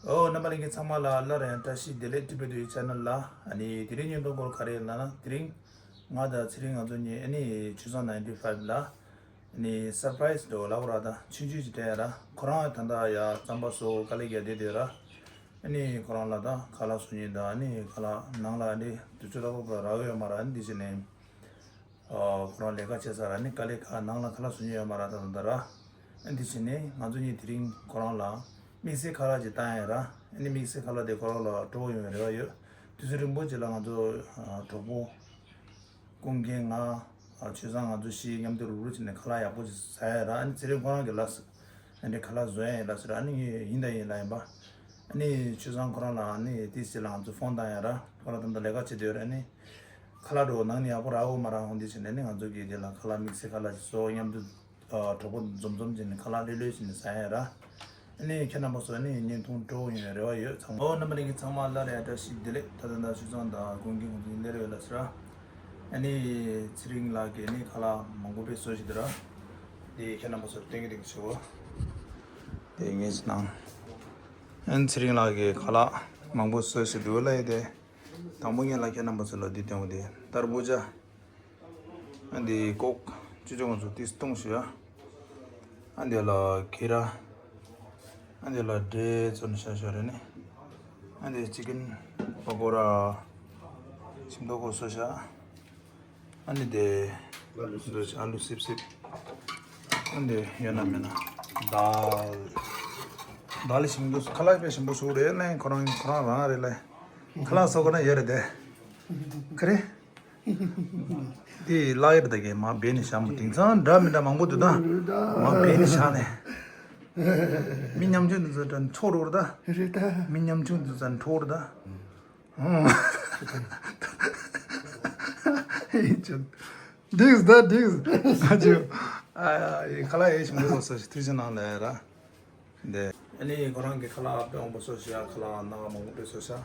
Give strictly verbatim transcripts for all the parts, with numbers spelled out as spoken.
ཨོ། རྣམ་པ་ལྷན་རྒྱས་ཚང་མ་ལ་སླར་ཡང་བཀྲ་ཤིས་བདེ་ལེགས། ཊི་བི་ཊུ་ཡུ་ཆེ་ནལ་ལ། ཨ་ནི་དེ་རིང་བརྙན་ཐུང་སྐོར་ག་རེ་ཡིན་ལབ་ན། དེ་རིང་ང་དང་ཚེ་རིང་ང་ཚོ་གཉིས་ཨ་ནི་ཆུ་བཟང་ནའིན་ཊི་ཕའིབ་ལ་ཨ་ནི་སར་པ་རའི་སི་འདྲ་བོ་ལབ་དགོས་རེད་ད། ཆུང་ཆུང་ཅིག་སྤྲད་ཡ་ར། ཁོ་རང་ད་ལྟ་ཡ་རྩམ་པ་བཟོ་དཀའ་ལས་རྒྱག་བསྡད་ཡོད་ར། ཨ་ནི་ཁོ་རང་ལ་ད་ཁ་ལག་བཟོ་མཁན་དང་ཨ་ནི་ཁ་ལག་ནང་ལ་ཨ་ནི་དུས་ཚོད་རག་པ་རག་ཡོད་མ་རེད། ཨ་ནི་དེ་བྱས་ནས། ཨ། ཁོ་རང་ལས་ཀ་བྱེད་ས་ར་ནི་དཀའ་ལས་ཁག་ནང་ལ་ཁ་ལག་བཟོ་མཁན་ཡོད་མ་རེད་ད་ད་ལྟ་ར། ཨ་འདི་བྱས་ནས་ང་ཚོ་གཉིས་དེ་རིང་ཁོ་རང་ལ་དམིགས་བསལ་ཁ་ལག་ཅིག་བཏང་ཡ་ར། ཨ་ནི་དམིགས་བསལ་ཁ་ལག་དེ་ཁོ་རང་ལ་སྤྲོ་པོ་ཡོང་བའི་རེ་བ་ཡོད། དུས་ཚོད་རིང་པོ་ཅིག་ལ་ང་ཚོ་ཨ་གྲོགས་པོ་ཀུན་མཁྱེན་ང་ཨ་ཆོས་བཟང་ང་ཚོ་བཞི་མཉམ་དུ་རུབ་རུབ་བྱས་ནས་ཁ་ལག་ཡག་པོ་ཅིག་ཟ་ཡ་ར། ཨ་ནི་ཚེ་རིང་ཁོ་རང་གི་ལ་ཨ་ནི་ཁ་ལག་བཟོ་ཡ་ཡིན་ལ་ཟེར། ཨ་ནི་ངས་ཡིན་ད་ཡིན་ལབ་ཡིན་པ། ཨ་ནི་ཆོས་བཟང་ཁོ་རང་ལ་ཨ་ནི་དེ་ཟེར་ལ་ང་ཚོ་ཕོན་བཏང་ཡ་ར། ཁོ་རང་ད་ལྟ་ལས་ཀ་བྱེད་དུས་ར། ཨ་ནི་ཁ་ལག་འགྲོ་ནང་ནས་ཡག་པོ་རག་གོ་མ་རག་འོང་དེ་བྱས་ནས་ནི་ང་ཚོ་གིས་དེ་ལ་ཁ་ལག་དམིགས་བསལ་ཁ་ལག་ཅིག་བཟོ། མཉམ་དུ་ཨ་གྲོགས་པོ་འཛོམས་འཛོམས་བྱས་ནས་ཁ་ལག་ལྷོད་ལྷོད་བྱས་ནས་ཟ་ཡ་ར། ཨ་ནི་ཁྱེད་རྣམ་པ་ཚོ་ནི་བརྙན་ཐུང་སྤྲོ་པོ་ཡོང་བའི་རེ་བ་ཡོད་ཚང་མ། ཨོ། རྣམ་པ་ལྷན་རྒྱས་ཚང་མ་སླར་ཡང་བཀྲ་ཤིས་བདེ་ལེགས། ད་ལྟ་ད་ཆོས་བཟང་དང་ཀུན་མཁྱེན་ཁོང་ཚོ་གཉིས་སླེབས་ཡོད་ལ་ཟེར་ར། ཨ་ནི་ཚེ་རིང་ལགས་ཀྱིས་ནི་ཁ་ལག་མང་པོ་དཔེ་བཟོ་བཞིན་འདུག་ར། དེ་ཁྱེད་རྣམ་པ་ཚོར་སྟོན་གྱི་འདུག་ཆེ་བོ། དེ་ངས་ཅི་གནང་། ཨ་ནི་ཚེ་རིང་ལགས་ཀྱིས་ཁ་ལག་མང་པོ་བཟོ་བཞིན་འདུག་ལ། ཡི་དེ་དང་པོ་ངས་ལ་ཁྱེད་རྣམ་པ་ཚོ་ལ་འདི་སྟོན་གྱི་འདུག་ཏར་བུ་ཇ། ཨ་འདི་ཀོག་ཅུ་ཅུ་ང་ཚོ་ཏིས་བཏུང་ཞུ་ཡ། ཨ་འདི་ལ་ཁི་ར། ཨ་འདི་ལ་འབྲས་བཙོས་ནས་བཞག་བཞག་རེད་ནི། ཨ་འདི་ཅི་ཀིན་པ་ཀོ་ར། ཤིང་ཏོག་ཀོ་སོ་ཤ། ཨ་ནི་དེ་ཨ་ལུ་སིབ་སིབ། ཨ་ནི་དེ་ཡོད་ན་མེད་ན་དཱལ། དཱལ་ཞིམ་འདུག་ཁ་ལག་དཔེ་ཞིམ་པོ་བཟོ་རེད་ལེ། ཁོ་རང་ཁོ་རང་རང་རེད་ལེ། ཁ་ལག་བཟོ་དགོས་ན་ཡོད་རེད་དེ། ག་རེ། དེ་ལག་ཡོད་རེད་ད། གས་མ་བེད་ནས་བཞག་མོ། དེང་སང་འདྲ་མི་འདྲ་མང་པོ་འདུག་ད། མ་བེད་ནས་བཞག་ནས། མི་ཉམ་ཆུང་འདི་ཚོ་འདྲ་འཕྲོག་རོགས་ད། རེད་ད། མི་ཉམ་ཆུང་འདི་ཚོ་འཕྲོག་རོགས་ད། འདིགས་ད་འདིགས། ཨ་ཅོ། ཨ་ཡི་ཁ་ལག་ཡེ་ཞིམ་པོ་སོ་ཞིག་ཐུགས་རྗེ་གནང་ལ་ཡ་ར། འདི། ཨ་ནི་ཁོ་རང་གི་ཁ་ལག་དཔེ་མང་པོ་སོ་ཞིག་ཡ། ཁ་ལག་སྣ་ཁ་མང་པོ་དཔེ་སོ་ཞིག་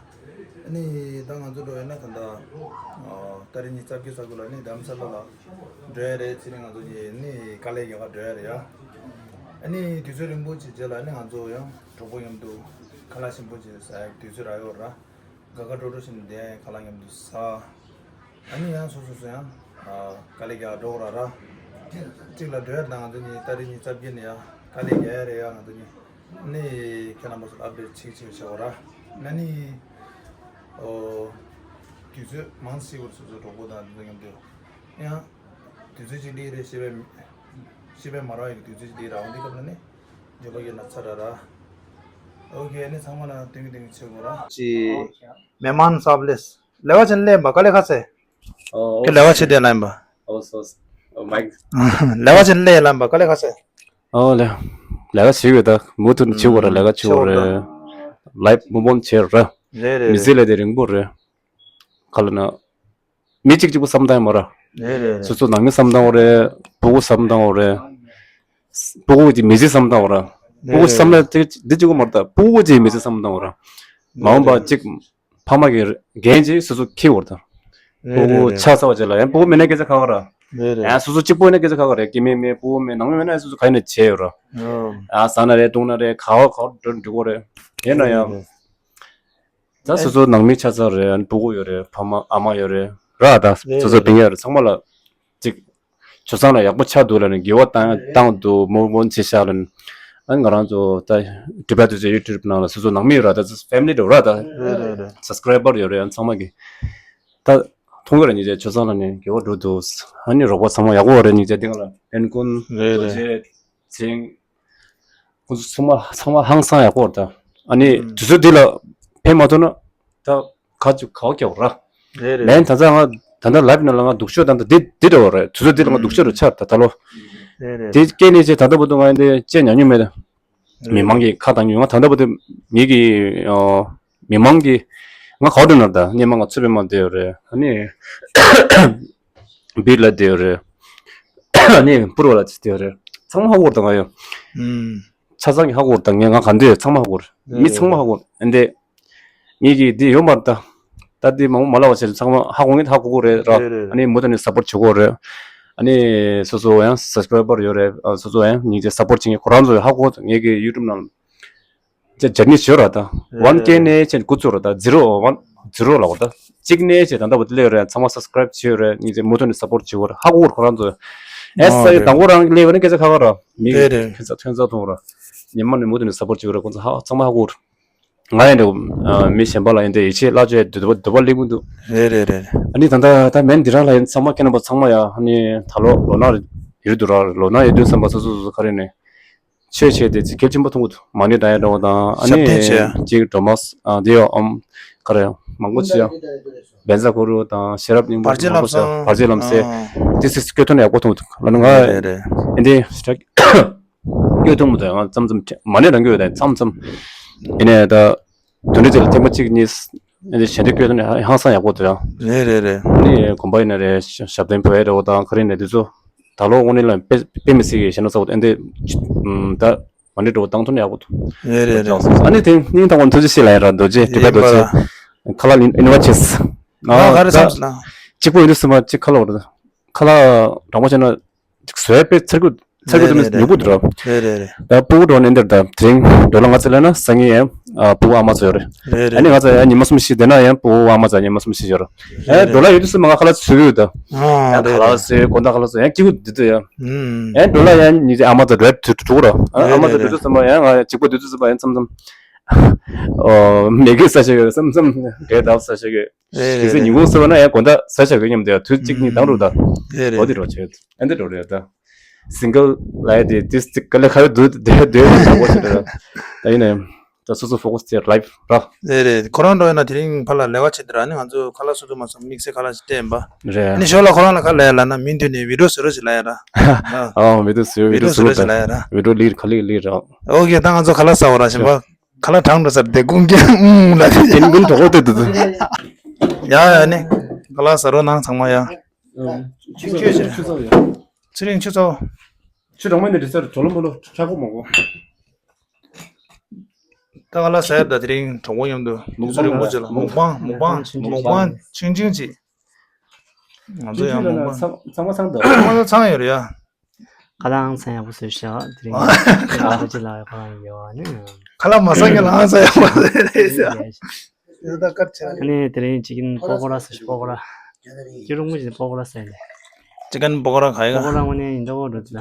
ཨ་ནི་ད་ང་ཚོ་འགྲོ་ཡོད་ན་ད་ལྟ་ཨ་ཏ་རིག་ཉི་ཤུ་རྩ་བརྒྱད་ཚ་གུ་ལ་ནི་དྷ་རམ་ས་ལ་ལ་འགྲོ་ཡ་རེད། ཚེ་རིང་ང་ཚོ་གཉིས་ནི་དཀའ་ལས་རྒྱག་ག་འགྲོ་ཡ་རེད་ཡ། ཨ་ནི་དུས་ཚོད་རིང་པོ་ཅིག་རྗེས་ལ་ནི་ང་ཚོ་ཡང་གྲོགས་པོ་མཉམ་དུ་ཁ་ལག་ཞིམ་པོ་ཅིག་ཟ་ཡ་དུས་ཚོད་རག་ཡོད་ར། དགའ་དགའ་སྤྲོ་སྤྲོ་བྱས་ནས་བསྡད། ཁ་ལག་མཉམ་དུ་ཟ། ཨ་ནི་ཡང་སོ་སོ་སོ་ཡང་ཨ་དཀའ་ལས་རྒྱག་འགྲོ་ར་ར། གཅིག་ལ་འགྲོ་ཡ་དང་ང་ཚོ་གཉིས་ཏ་རིག་ཉི་ཤུ་རྩ་བརྒྱད་ནས་ཡ་དཀའ་ལས་རྒྱག་ཡ་རེད་ཡ། ང་ཚོ་གཉིས་ནི་ཁྱེད་རྣམ་པ་ཚོར་ཨབ་ཌེཊ་ཅིག་ཅིག་བྱེད་འོ་ར། ཨ་ནི་ཨོ་དུས་ཚོད་མང་སི་བར་སོ་སོ་གྲོགས་པོ་དང་འདི་ཚོ་མཉམ་དུ་ཡང་དུས་ཚོད་ཅིག་འདི་རེད། ཤེས་པས་ཤེས་པས་མ་ར་ཡི་དུས་ཚོད་ཅིག་འདི་ར། འོང་འདི་སྐབས་ལ་ནི་འཇོན་པ་གི་ན་ཚ་ར་ར། ཨོ་ཁེ། ཨ་ནི་ཚང་མ་ལ་སྟོན་གི་སྟོན་གི་བྱེད་དགོས་ར། ཅི། མེ་མཱན་སཱབ་ལེས། ལེ་བ་ཅན་ལེ་ཡིན་པ་དཀའ་ལས་ཁག་ཚེ། ཨོ། ཁྱེད་ལེ་བ་ཆེ་དེ་ལ་ཡིན་པ། ཨོ་སོ་སོ། ཨོ་མའིག་ལེ་བ་ཅན་ལེ་ལ་ཡིན་པ་དཀའ་ལས་ཁག་ཚེ། ཨོ་ལེ། ལས་ཀ་བྱེད་དགོས་ད། མུ་མཐུད་བྱེད་དགོས་རེད། ལས་ཀ་བྱེད་དགོས་རེད། ལའིབ་མུ་བོན་བྱེད་རེད། རེད་རེད། མི་ཚེ་ལས་དེ་རིང་པོ་རེད། ག་ལ་ན། མི་གཅིག་གཅིག་པོ་བསམ་བཏང་ཡ་མ་ར། རེད་རེད་རེད། སོ་སོ་ནང་མི་བསམ་བཏང་བ་རེད། ཕྲུ་གུ་བསམ་བཏང་བ་རེད། ཕྲུ་གུ་གི་མི་ཚེ་བསམ་བཏང་བ་ར། ཕྲུ་གུ་བསམ་ན་དེ་འདི་གཅིག་པོ་མ་རེད་ད། ཕྲུ་གུ་གི་མི་ཚེ་བསམ་བཏང་བ་ར། མ་འོངས་པ་གཅིག་ཕ་མ་གི་འགན་ཅིག་སོ་སོ་འཁྱེར་བར་དང་། རེད་ཕྲུ་གུ་རེད་རེད། ཆགས་ཚར་བ་ཅིག་ལ་ཡང་ཕྲུ་གུ་མེད་ན་སྐད་ཆ་ཁ་ཁ་ར། རེད་རེད། ཡང་སོ་སོ་གཅིག་པོ་ཡིན་ན་སྐད་ཆ་ཁ་ཁ་རེད། སྐྱེ་དམན་མེད། ཕྲུ་གུ་མེད། ནང་མི་མེད་ན་སོ་སོ་ག་ཡིན་ན་བྱས་ཡོད་ར། ཨོ། ཡང་ཟ་ན་རེད། བཏུང་ན་རེད། ག་བ་ག་བ་འགྲོ་འགྲོ་གོ་རེད། ཡིན་ན་རེད་ཡང་རེད། ད་སོ་སོ་ནང་མི་ཆགས་ཚར་རེད། ཨ་ནི་ཕྲུ་གུ་ཡོད་རེད། ཕ་མ་ཨ་མ་ཡོད་རེད་ར། ད་རེད་སོ་སོ་རེད་སྤུན་ཀྱག་ཡོད་རེད། ཚང་མ་ལ་ཅིག་ཆོས་བཟང་ལ་ཡག་པོ་ཆགས་འདུག་ལབ་ནས་དགེ་བ་བཏང་བཏང་འདུག་མོ་མོ་ཆེ་ཤག་ལབ་ནས། ཨ་ནི་ང་རང་ཚོ་ད་དྲི་བ་དུས་ཚོད་ཡུ་ཊུབ་ནང་ལ་སོ་སོ་ནང་མི་ཡོད་ར། ད་ཕེ་མི་ལི་འདྲ་བོ་ར། ད་རེད་རེད་རེད། སབ་སི་ཀ་རའི་བར་ཡོད་རེད། ཨ་ནི་ཚང་མ་གི་ད་མཐོང་གི་རེད། སྙིང་རྗེ། ཆོས་བཟང་ལབ་ནས་དགེ་བ་འགྲོ་འདུག་ཨ་ནི་རོགས་པ་ཚང་མ་ཡག་པོ་རེད། སྙིང་རྗེ། འདི་ག་ལ་ཨན་ཀུན་རེད་རེད། རྡོ་རྗེ་ཚེ་རིང་། ཁོང་ཚོ་ཚང་མ་ཚང་མ་ཧང་སང་ཡག་པོ་རེད་ད། ཨ་ནི་ཨུམ། དུས་ཚོད་འདི་ལ་ཕན་མ་ཐོགས་ན་ད་ག་ཅིག་ག་བ་སྐྱོ་ར། རེད་རེད། ལན་ད་ལྟ་ང་ད་ལྟ་ལའིབ་ནང་ལ་ང་སྡུག་ཤོས་ད་ལྟ་འདི་འདི་འདྲ་བ་རེད། དུས་ཚོད་འདི་ལ་ང་སྡུག་ཤོས་རུ་ཆགས་ད་ད་ལོ། རེད་རེད། དེ་སྐད་ནས་བྱས་ད་ལྟ་བར་དུ་ང་འདི་བཅད་ཉན་མྱོང་མེད། མི་མང་གི་ཁ་བཏང་མྱོང་། ང་ད་ལྟ་བར་དུ་ངེད་ཀྱི་ཨོ་མི་མང་གི་ང་ག་བ་འགྲོ་ན་ད་སྔོན་མ་ང་ཚོད་དཔོན་མ་བསྡད་ཡོད་རེད། ཨ་ནི་བིར་ལ་བསྡད་ཡོད་རེད། ཨ་ནི་པུར་བ་ལ་ཅིག་བསྡད་ཡོད་རེད། ཚང་མ་ཧ་གོ་རེད་ད་ང་ཡོད། ཨུམ། ཆ་ཚང་གི་ཧ་གོ་རེད་ད། ངས་ང་ག་འདི་ཡོད་ཚང་མ་ཧ་གོ་རེད། མི་ཚང་མ་ཧ་གོ་རེད། ཨ་འདི་ངེད་ཀྱི་འདི་ཡོད་མ་རེད་ད། ད་འདི་མང་པོ་མ་ལབ་པ་བྱས་ཚང་མ་ཧ་གོ་ངེད་ཧ་གོ་གོ་རེད་ར། རེད་རེད། ཨ་ནི་མུ་མཐུད་ནས་སབ་པོར་བྱེད་གོ་རེད། ཨ་ནི་སོ་སོ་ཡང་སབ་སི་ཀ་རའི་བར་ཡོད་རེད། ཨ་སོ་སོ་ཡང་སྙིང་རྗེ་སབ་པོར་བྱེད་མཁན་ཁོ་རང་ཚོ་ཧ་གོ། ངེད་ཀྱི་ཡུ་ཊུབ་ནང་ ཅེ་ཇར་ནི་བྱོས་ར་ད། ཝན་ཀེ་ནས་ཅེ་འགོ་བཙུགས་ར་ད། ཛི་རོ་ཝན་ཛི་རོ་ལ་བ་ད། གཅིག་ནས་ཅེ་ད་ལྟ་བུ་དེ་ལས་རེད། ཚང་མ་སབ་སི་ཀ་རབ་བྱོས་རེད། ཉིན་ཅེ་མུ་མཐུད་ནས་སབ་པོར་བྱེད་དགོས་རེད། ཧ་གོ་ར་ཁོ་རང་ཚོ། ཨེ་ས་ཡི་དང་པོ་རང་ལས་བ་ནི་སྐད་ཆ་ཁ་ཁ་ར། མི་ཐོན་ས་ཐོན་ས་མཐོང་ར། ཉི་མ་ནས་མུ་མཐུད་ནས་སབ་པོར་བྱེད་དགོས་རེད། ཁོ་ཚོ་ཧ་ཚང་མ་ཧ་གོ་ར། ང་ཡང་འདྲ་བོ། མི་གཞན་པ་ལ་ཡང་དེ་ཡིད་ཆེས་བརླག་བཅོས་འདོད་པ་འདོད་པ་སླེབས་ཀྱི་འདུག་རེད་རེད་རེད། ཨ་ནི་ད་ལྟ་ད་མེན་འདི་རང་ལ་ཡིན་ཚང་མ་ཁྱེད་རྣམ་པ་ཚང་མ་ཡ་ཨ་ནི་ད་ལོ་ལོ་ན་ཡོད་འདུག་ར། ལོ་ན་ཡོད་དུས་ཙམ་པ་སོ་སོ་སོ་སོ་ག་རེ་ནས་ཆོས་བྱས་ཏེ་ཚིག་གལ་ཆེན་པོ་མཐོང་གི་འདུག་མ་ཎི་བགྲང་ཡ་འདྲ་བོ་དང་ཨ་ནི་ཞབས་བརྟན་བྱས། ཅིག་སྒྲོལ་མ་ཨ་དེ་ཡོ་ཨམ་ག་རེ་མང་པོ་བྱས། བཛྲ་གུ་རུ་དང་ཤེས་རབ་སྙིང་པོ་བར་ཆད་མང་པོ་བྱས། ལམ་སེང་། བར་ཆད་ལམ་སེང་། དེ་ཚིག་སྐྱོ་ཐོན་ཡག་པོ་མཐོང་གི་འདུག་ཨ་ནི་ང་རེད་རེད། ཨ་འདི་སྐྱོ་ཐུང་མོ་དང་ཙམ་ཙམ་མ་ཎི་རང་གི་ཡོད་དང་ཙམ་ཙམ། ཡིན་ནའི་ད་དུ་འདྲི་ཅིག་ལ་ཐེངས་མ་གཅིག་གཉིས་ཞལ་འདེབས་སྐྱོ་ཐུང་ནས་ཧང་སང་ཡག་པོ་འདུག་ཡང་། རེད་རེད་རེད། ནི་དགོན་པ་ཡིན་ན་རེད། ཞབས་བརྟན་ཕུལ་ཡ་འདྲ་བོ་དང་ག་རེ་ཡིན་ན་དེ་ཚོ་ད་ལོ་དངོས་གནས་ལ་དཔེ་དཔེ་མི་སྲིད་ཀྱི་ཞེ་ན་ཚ་བོ་ཨེ་འདི་ད་མ་ཎི་འདྲ་བོ་བཏང་ཐུབ་ན་ཡག་པོ་འདུག་རེད་རེད་རེད། ཨ་ནི་དེ་སྙིང་ཐག་པ་ནས་ཐུགས་རྗེ་ཆེ་ལབ་ཡ་ར། རྡོ་རྗེ་དྲི་བ་རྡོ་རྗེ་ཁ་ལག་ཨིན་ཨིན་བ་ཆེས། ང་ག་རེ་བསམ་སོང་ན། གཅིག་པོ་ཡིན་དུས་སེམས་པ་གཅིག་ཁ་ལོ་ར། ཁ་ལག་དྲང་པོ་བྱས་ན་བཟོས་པའི་ཚར་གུ་ཚར་གུ་དུ་རེད་རེད་ཉོ་གུ་དུ་ར། རེད་རེད་རེད། ད་སྤུ་གུ་འགྲོ་ནས་འདིར་ད་དེ་རིང་འགྲོ་ལ་ང་ཚོ་ལ་ན་སང་ཉིན་ཡང་ཨ་སྤུ་གུ་ཨ་མ་ཚོ་ཡོད་རེད། རེད་ཨ་ནི་རེད། ང་ཚོ་ཡང་ཉི་མ་གསུམ་བཞི་བསྡད་ན་ཡང་སྤུ་གུ་ཨ་མ་ཚོ་ཉི་མ་གསུམ་བཞི་ཡོད་རེད། ཨེ་འགྲོ་ལ་ཡོད་དུས་སུ་མ་ང་ཁ་ལག་ཚུད་ཡོད་ད། ཨ་ཡང་ཁ་རེད་ལག་རེད། ཚུད་དགོང་དག་ཁ་ལག་ཚུད་ཡང་སྐྱིད་པོ་འདུག་ད་ཡང་། ཨུམ། ཨེ་འགྲོ་ལ་ཡང་ཉི་ཚེ་ཨ་མ་ཚོ་འགྲོ་དུས་འགྲོ་གུ་ར། ཨ་རེད་ཨ་མ་ཚོ་རེད་འགྲོ་རེད། དུས་སུ་མ་ཡང་ང་གཅིག་པོ་འདུག་དུས་སུ་མ་ཡང་མཚམས་མཚམས་ཨོ་མེ་གི་ས་ཆ་ཡོད་མཚམས་མཚམས་འབྲས་འདབ་ས་ཆ་ཡོད། རེད་རེད་གལ་སྲིད་རེད། ཉིན་གུང་ཟེར་བ་ན་ཡང་དགོང་དག་ཟ་བྱ་དགོས་སྙམ་དེ་དུས་གཅིག་གཉིས་བཏང་རུ་ད། རེད་རེད། འོ་དེ་རེད། འགྲོ་བྱེད་ཨ་འདི་འགྲོ་རེད་ད། སིང་གལ་ལ་ཡ་དེ་དུས་གཅིག་ག་ལེ་ཁ་ཡོད་དུ་དེ་དེ་འོ་བྱེད་རེད་ད། ཡིན་ནའི་ད་སོ་སོ་ཕོ་ཁ་སི་ལའིབ་ར། རེད་རེད། ཁོ་རང་འགྲོ་ཡོད་ན་དེ་རིང་ཕར་ལ་ལས་ཀ་བྱེད་དེ་ར། ནི་ང་ཚོ་ཁ་ལག་སོ་སོ་མ་སོང་དམིགས་བསལ་ཁ་ལག་ཅིག་སྤྲད་ཡིན་པ། རེད། ནི་ཞོར་ལ་ཁོ་རང་ལ་ཁ་ལས་ལ་ན་མིན་དུས་ནི་བི་ཌིའོ་བཟོ་རོགས་ཅིག་ལ་ཡ་ར། ཨ་བི་ཌིའོ་བཟོ་བི་ཌིའོ་བཟོ་རོགས་ཅིག་ལ་ཡ་ར། བི་ཌིའོ་ལིར་ཁ་ལིར་ལིར་ར། ཨོ་ཁེ། ད་ང་ཚོ་ཁ་ལག་ཟ་བ་ར་ཞིམ་པ། ཁ་ལག་གྲང་འགྲོ་ཟེར་ཏེ་ཀུན་མཁྱེན་ཨུང་ལ་དེ་ཀུན་ཀུན་གྲོགས་པོ་ཏེ་དུ་དུ། ཡ་ཡ་ནི། ཁ་ལག་ཟ་རོགས་གནང་ཚང་མ་ཡ། ཆུ་ཚོད་ཆུ་ཚོད་ཡ། ཚེ་རིང་ཆུ་ཚོད། ཆུ་གྲང་མོ་ནི་རི་སར་གྲོ་ལོ་མོ་ལོ་ཆག་གོ་མོ་གོ། ད་ཁ་ལག་ཟ་ཡ་ད་དེ་རིང་གྲོགས་པོ་མཉམ་དུ་དུས་ཚོད་རིང་པོ་ཅིག་ལ་མུག་པང་མུག་པང་མུག་པང་ཆུང་ཆུང་ཅིག་ང་ཚོ་ཡང་མུག་པང་ཚང་མ་ཚང་དུ་ཚང་མ་ཚང་ཡོད་རེད་ཡ། ཁ་ལག་ཨང་ཚང་ཡག་པོ་བཟོས་ཤག་དེ་རིང་ཁ་ལག་ཅི་ལ་ཁ་ལག་ཡོད་ཨ་ནི། ཁ་ལག་མ་ཚང་ཡག་ལ་ཨང་ཚང་ཡག་པོ་བཟོས་རེད་ཤག་ཨ་ནི་དེ་རིང་ཅི་ཀིན་པོ་ཀོ་ར་ཟེར་ཤག་པོ་ཀོ་ར། ཅི་རུང་མུ་ཅི་པོ་ཀོ་ར་ཟེར་ནས། ཅི་ཀིན་པོ་ཀོ་ར་ག་ཡི་ག་པོ་ཀོ་ར་དངོས་གནས་ཡིན་འདྲ་བོ་འགྲོ་དུས་ད།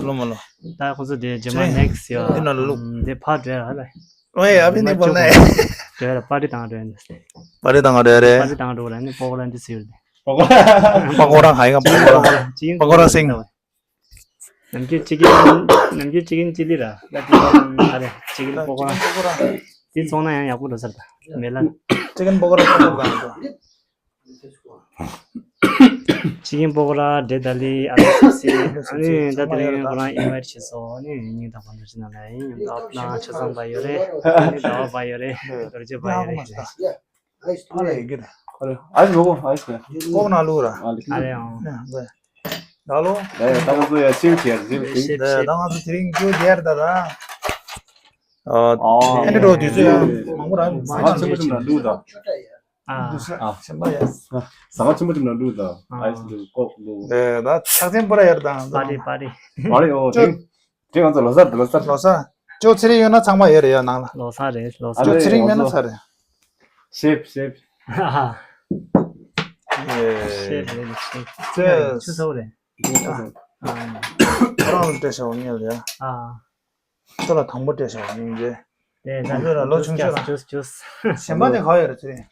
ལོ་མ་ལོ། ད་ཁོ་ཚོ་དེ་རྗེས་མ་ཅི་ནེག་སི་ཡོད་འདི་ན་ལུག་དེ་ཕར་འགྲོ་ཡ་ཧ་ལ། ཨོའི་ཨ་བི་ནི་བོ་ནེ། འགྲོ་ཡ་ལ་པར་ཊི་བཏང་འགྲོ་ཡ་འདི། པར་ཊི་བཏང་འགྲོ་ཡ་རེད། པར་ཊི་བཏང་འགྲོ་ར་ནི་པོ་ཀོ་ར་འདི་ཟེར་ཡོད་དེ། པོ་ཀོ་ར་ག་ཡི་ག་པོ་ཀོ་ར། ཅི་ཀིན་པོ་ཀོ་ར་སིང་། ནམ་རྒྱུན་ཅི་ཀིན་ནམ་རྒྱུན་ཅི་ཀིན་ཅི་ལི་ར། ལ་ཏི་ཀ་ཨ་རེ་ཅི་ཀིན་པོ་ཀོ་ར། དེ་ཚོང་ན་ཡང་ཡག་པོ་འགྲོ་ས་རེད་ད། མེ་ལ། ཅི་ཀིན་པོ་ཀོ་ར་ཚོང་པོ་གང་འགྲོ། ཅི་ཀིན་པོ་ཀོ་ར་འབྲས་ད་ལི་ཨ་ལ་སི་སི་ཨ་ནི་ད་དེ་རིང་ཁོ་རང་ཨིན་ཝའི་ཊི་བྱས་སོང་། ཨ་ནི་སྙིང་ཐག་པ་ནས་ཅི་ན་ལ་ཡིན་ཡང་ད་ན་ཆ་ཚང་པ་ཡོད་རེད། ཨ་ནི་ཟླ་བ་པ་ཡོད་རེད། རྡོ་རྗེ་པ་ཡོད་རེད། ཨ་ལེ་གི་ཨ་ལེ་མོ་ཨ་ལེ་ཀོག་ན་ལུ་ར། ཨ་ལེ་ཨ་ལེ་ཨང་། ད་ལོ། ད་ཡ་ད་ང་ཚོ་ཡ་ཤིང་ཁྱེར་ཟིལ་ཤིང་། ད་ང་ཚོ་དེ་རིང་ཇོ་རྒྱལ་ད་ད། ཨ་ཨ་ཨ་ནི་འགྲོ་དུས་ཚོད་ཡང་མང་པོ་རང་མང་ཆེན་པོ་ཅིག་ལ་ལུག་ད། ཨ་ཨ་ཤིང་པ་ཡ། ཟ་ཁང་ཆེན་པོ་ཅིག་ལ་ལུག་ད། ཨ་ཨ་ཨ་ཤིང་ཏུ་ཀོག་ལུག་ད་ད་ཕྱག་མཚན་པོ་ར་ཡར་དང་པ་རི་པ་རི། པ་རི་ཨོ་དེ། དེ་ང་ཚོ་ལོ་གསར་ལོ་གསར། ལོ་གསར། ཅོ་ཚེ་རིང་ཡོད་ན་ཚང་མ་ཡོད་རེད་ཡ་ནང་ལ། ལོ་གསར་རེད་ལོ་གསར། ཅོ་ཚེ་རིང་མེད་ན་ཚར་རེད། ཤེབ་ཤེབ། ཨ་ཧ། ཤེབ་རེད་ཤེབ། ཅེས། ཆུ་ཚོད་རེད། ཨ། ཁོ་རང་ལ་སྤྲད་བཞག་པ་ངས་ལ་ཡ། ཨ། ཁྱོད་ལ་དང་པོ་སྤྲད་བཞག་པ་ངས་རྗེས། དེ་ད་ཁྱོད་ལ་ལོ་ཆུང་ཆུང་ལ། ཇུས་ཇུས། གཞན་པ་དེ་ག་ཡོད་རེད་ཚེ་རིང་།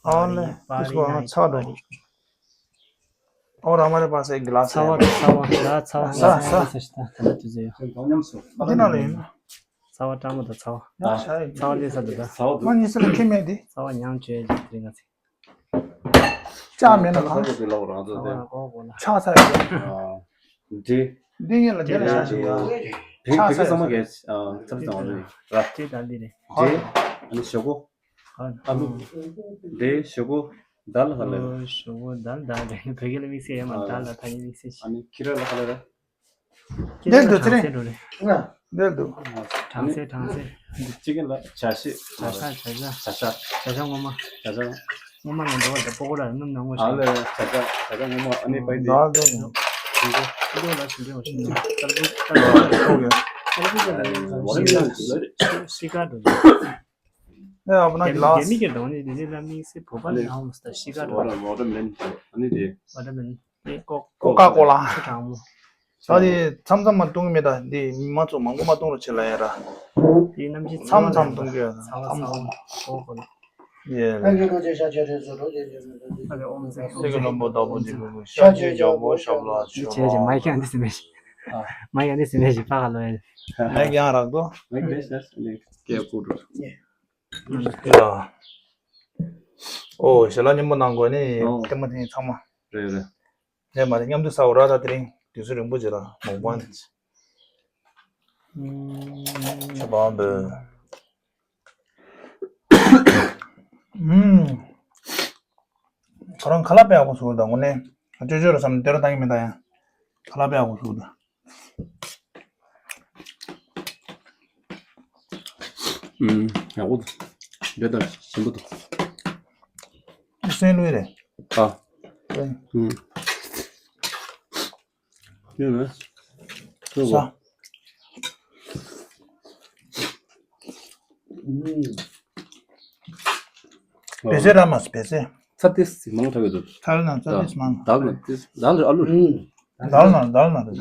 ཨ་ལེ་ཏིས་པ་ང་ཚར་འགྲོ། ཨོ་ར་མ་རེ་པ་སེ་གི་ལ་ཚ་བ་ཚ་བ་ལ་ཚ་བ་ས་ས་ས་ཞིག་ད་ད་དུ་ཟེར་ཡོད། འདི་ན་ལ་ཡིན། ཚ་བ་སྤྲང་པོ་དང་ཚ་བ། ཡ་ཤ་ཡི། ཚ་བ་ལས་ས་འདུག་ད། ང་གཉིས་སུ་ལ་ཁྱེད་མེད་དེ། ཚ་བ་མཉམ་བྱས་ཀྱི་དེ་རིང་ང་ཚེ། ལྕགས་མེད་ན་ཚ་བ་གང་། དེ་ལ་འོ་རང་ཚོ་ཚ་བ་དེ། ལ་གོ་གོ་ལ། ཆགས་ཚ་ཡོད། འདི། འདི་གཉིས་ལ་འདི་ལ་ཤ་ཞིག་ཡོད། བེང་བེང་གི་ས་མ་གས་ཚབ་ཚབ་བཏང་བ་རེད་ར། ཅེ་ད་འདི་རེད། འདི། ཨ་ནི་ཞོག་གོ། ཨ་ལུ། འདི་ཞོག་གོ། ད་ལ་ཧ་ལ། ཞོག་གོ་ད་ལ་ད་རེད། བོད་སྐད་ལ་དམིགས་བསལ་ཡོད་མ་རེད། ད་ལ་ད་ཡིན་དམིགས་བསལ་ཞིག་ཨ་ནི་ཁྱི་ར་ལ་ཧ་ལ་ར། འདིར་འདུག་ཚེ་རིང་། འདིར་འདུག་གྲང་གསེར་གྲང་གསེར། འདི་གཅིག་ལ་བྱ་ཤེས། བྱ་ཤ་བྱ་ཤ། བྱ་ཤ་བྱ་ཤ་ངོ་མ། བྱ་ཤ། ངོ་མ་ང་འདྲ་བ་འདྲ་པོ་གོ་ལ་སྣུམ་ནང་ངོ་ཨ་ཤ། ལེ་བྱ་ཤ་བྱ་ཤ་ངོ་མ་ཨ་ནི་པའི་འདི། ད་ལྟ་ནོ། ཞིང་ཁོ། ཁྱི་རོ་ལ་ཞིང་ཁོ་ཞིང་ཁོ། ཏར་བུ་ཏར་བུ། ཁོ་གི། ཤི་ཁ་འགྲོ། ཨ་ཕ་ན་གི་ལགས། རྒྱ་མི་གི་འགྲོ་ནི་འདི་ནི་ལ་མིག་སེ་བོད་པ་ལ་ནང་མ་སྟ་ཤི་ཁ་འགྲོ། ཝ་ཊར་མེ་ལོན་ཨ་ནི་དེ། ཝ་ཊར་མེ་ལོན། ཨེ་ཀོ་ཀོ་ཀ་ཀོ་ལ། ཆུ་གྲང་མོ། ད་དེ་མཚམས་མཚམས་མ་བཏུང་གི་མེད། ད་དེ་མི་མང་ཚོ་མང་པོ་མ་བཏུང་རོགས་བྱེད་ལ་ཡ་ར། དེ་གནམ་གཤིས་མཚམས་མཚམས་བཏུང་གི་ཡོད། ཚ་བ་མཚམས་ཚ་མཚམས། བ་ཀོ་ཀོ་ལ། ཡེ། ཨ་ལེ་ཨོམ་ཟེ། སེ་གི་ལོན་པོ་དྭགས་པོ་འཇིགས་པའི་ཤ་ཆེ་འཇམ་པོ་ཤ་བླ་ཆེ་བ། མ་ཡ་འདི་སེ་མེ་ཤི། མ་ཡ་འདི་སེ་མེ་ཤི་ཕ་ག་ལོ་ཡ། མེག་ཡང་རག་དོ། མེག་ལེ་སི་ལེ་སི་ལེ་སི་ཀེ་ཀུ་རུ། ཡ། ཨོ་ཞལ་ལག་མཉམ་པོ་གནང་དགོས་ནི། ཨོ། ལྟད་མོ་དེ་ཚང་མ། རེད་རེད། རེད་མ་རེད། མཉམ་དུ་ཟ་འོ་ར། ད་དེ་རིང་དུས་ཚོད་རིང་པོ་བྱེད་ར་མོག་པང་དེ། ཁྱབ་པའམ་བོད། ཁོ་རང་ཁ་ལག་དཔེ་ཡག་པོ་བཟོ་གི་འདུག་དངོས་གནས་ཅོ་ཅོ་ར་བསམ་སྟེར་བཏང་གི་མེད། ད་ཡང་ཁ་ལག་དཔེ་ཡག་པོ་བཟོ་གི་འདུག་ཨུམ། ཡག་པོ་འདུག་འདི་ལྟར་ཞིམ་པོ་འདུག་སྲན་ལུས་རེད། ཨ། སྲན། ཨུམ། ཡོད་ན། ས། ཨུམ། བེ་ཚེ་ར་མ་སི་བེ་ཚེ། ཚ་ཏིས་མང་ཐག་ཡོད་དོ། ཐ་ན་ཚ་ཏིས་མང་། དལ་ན་ཏིས་དལ་རེད། ཨ་ལུ། དལ་ན་དལ་ན་རེད།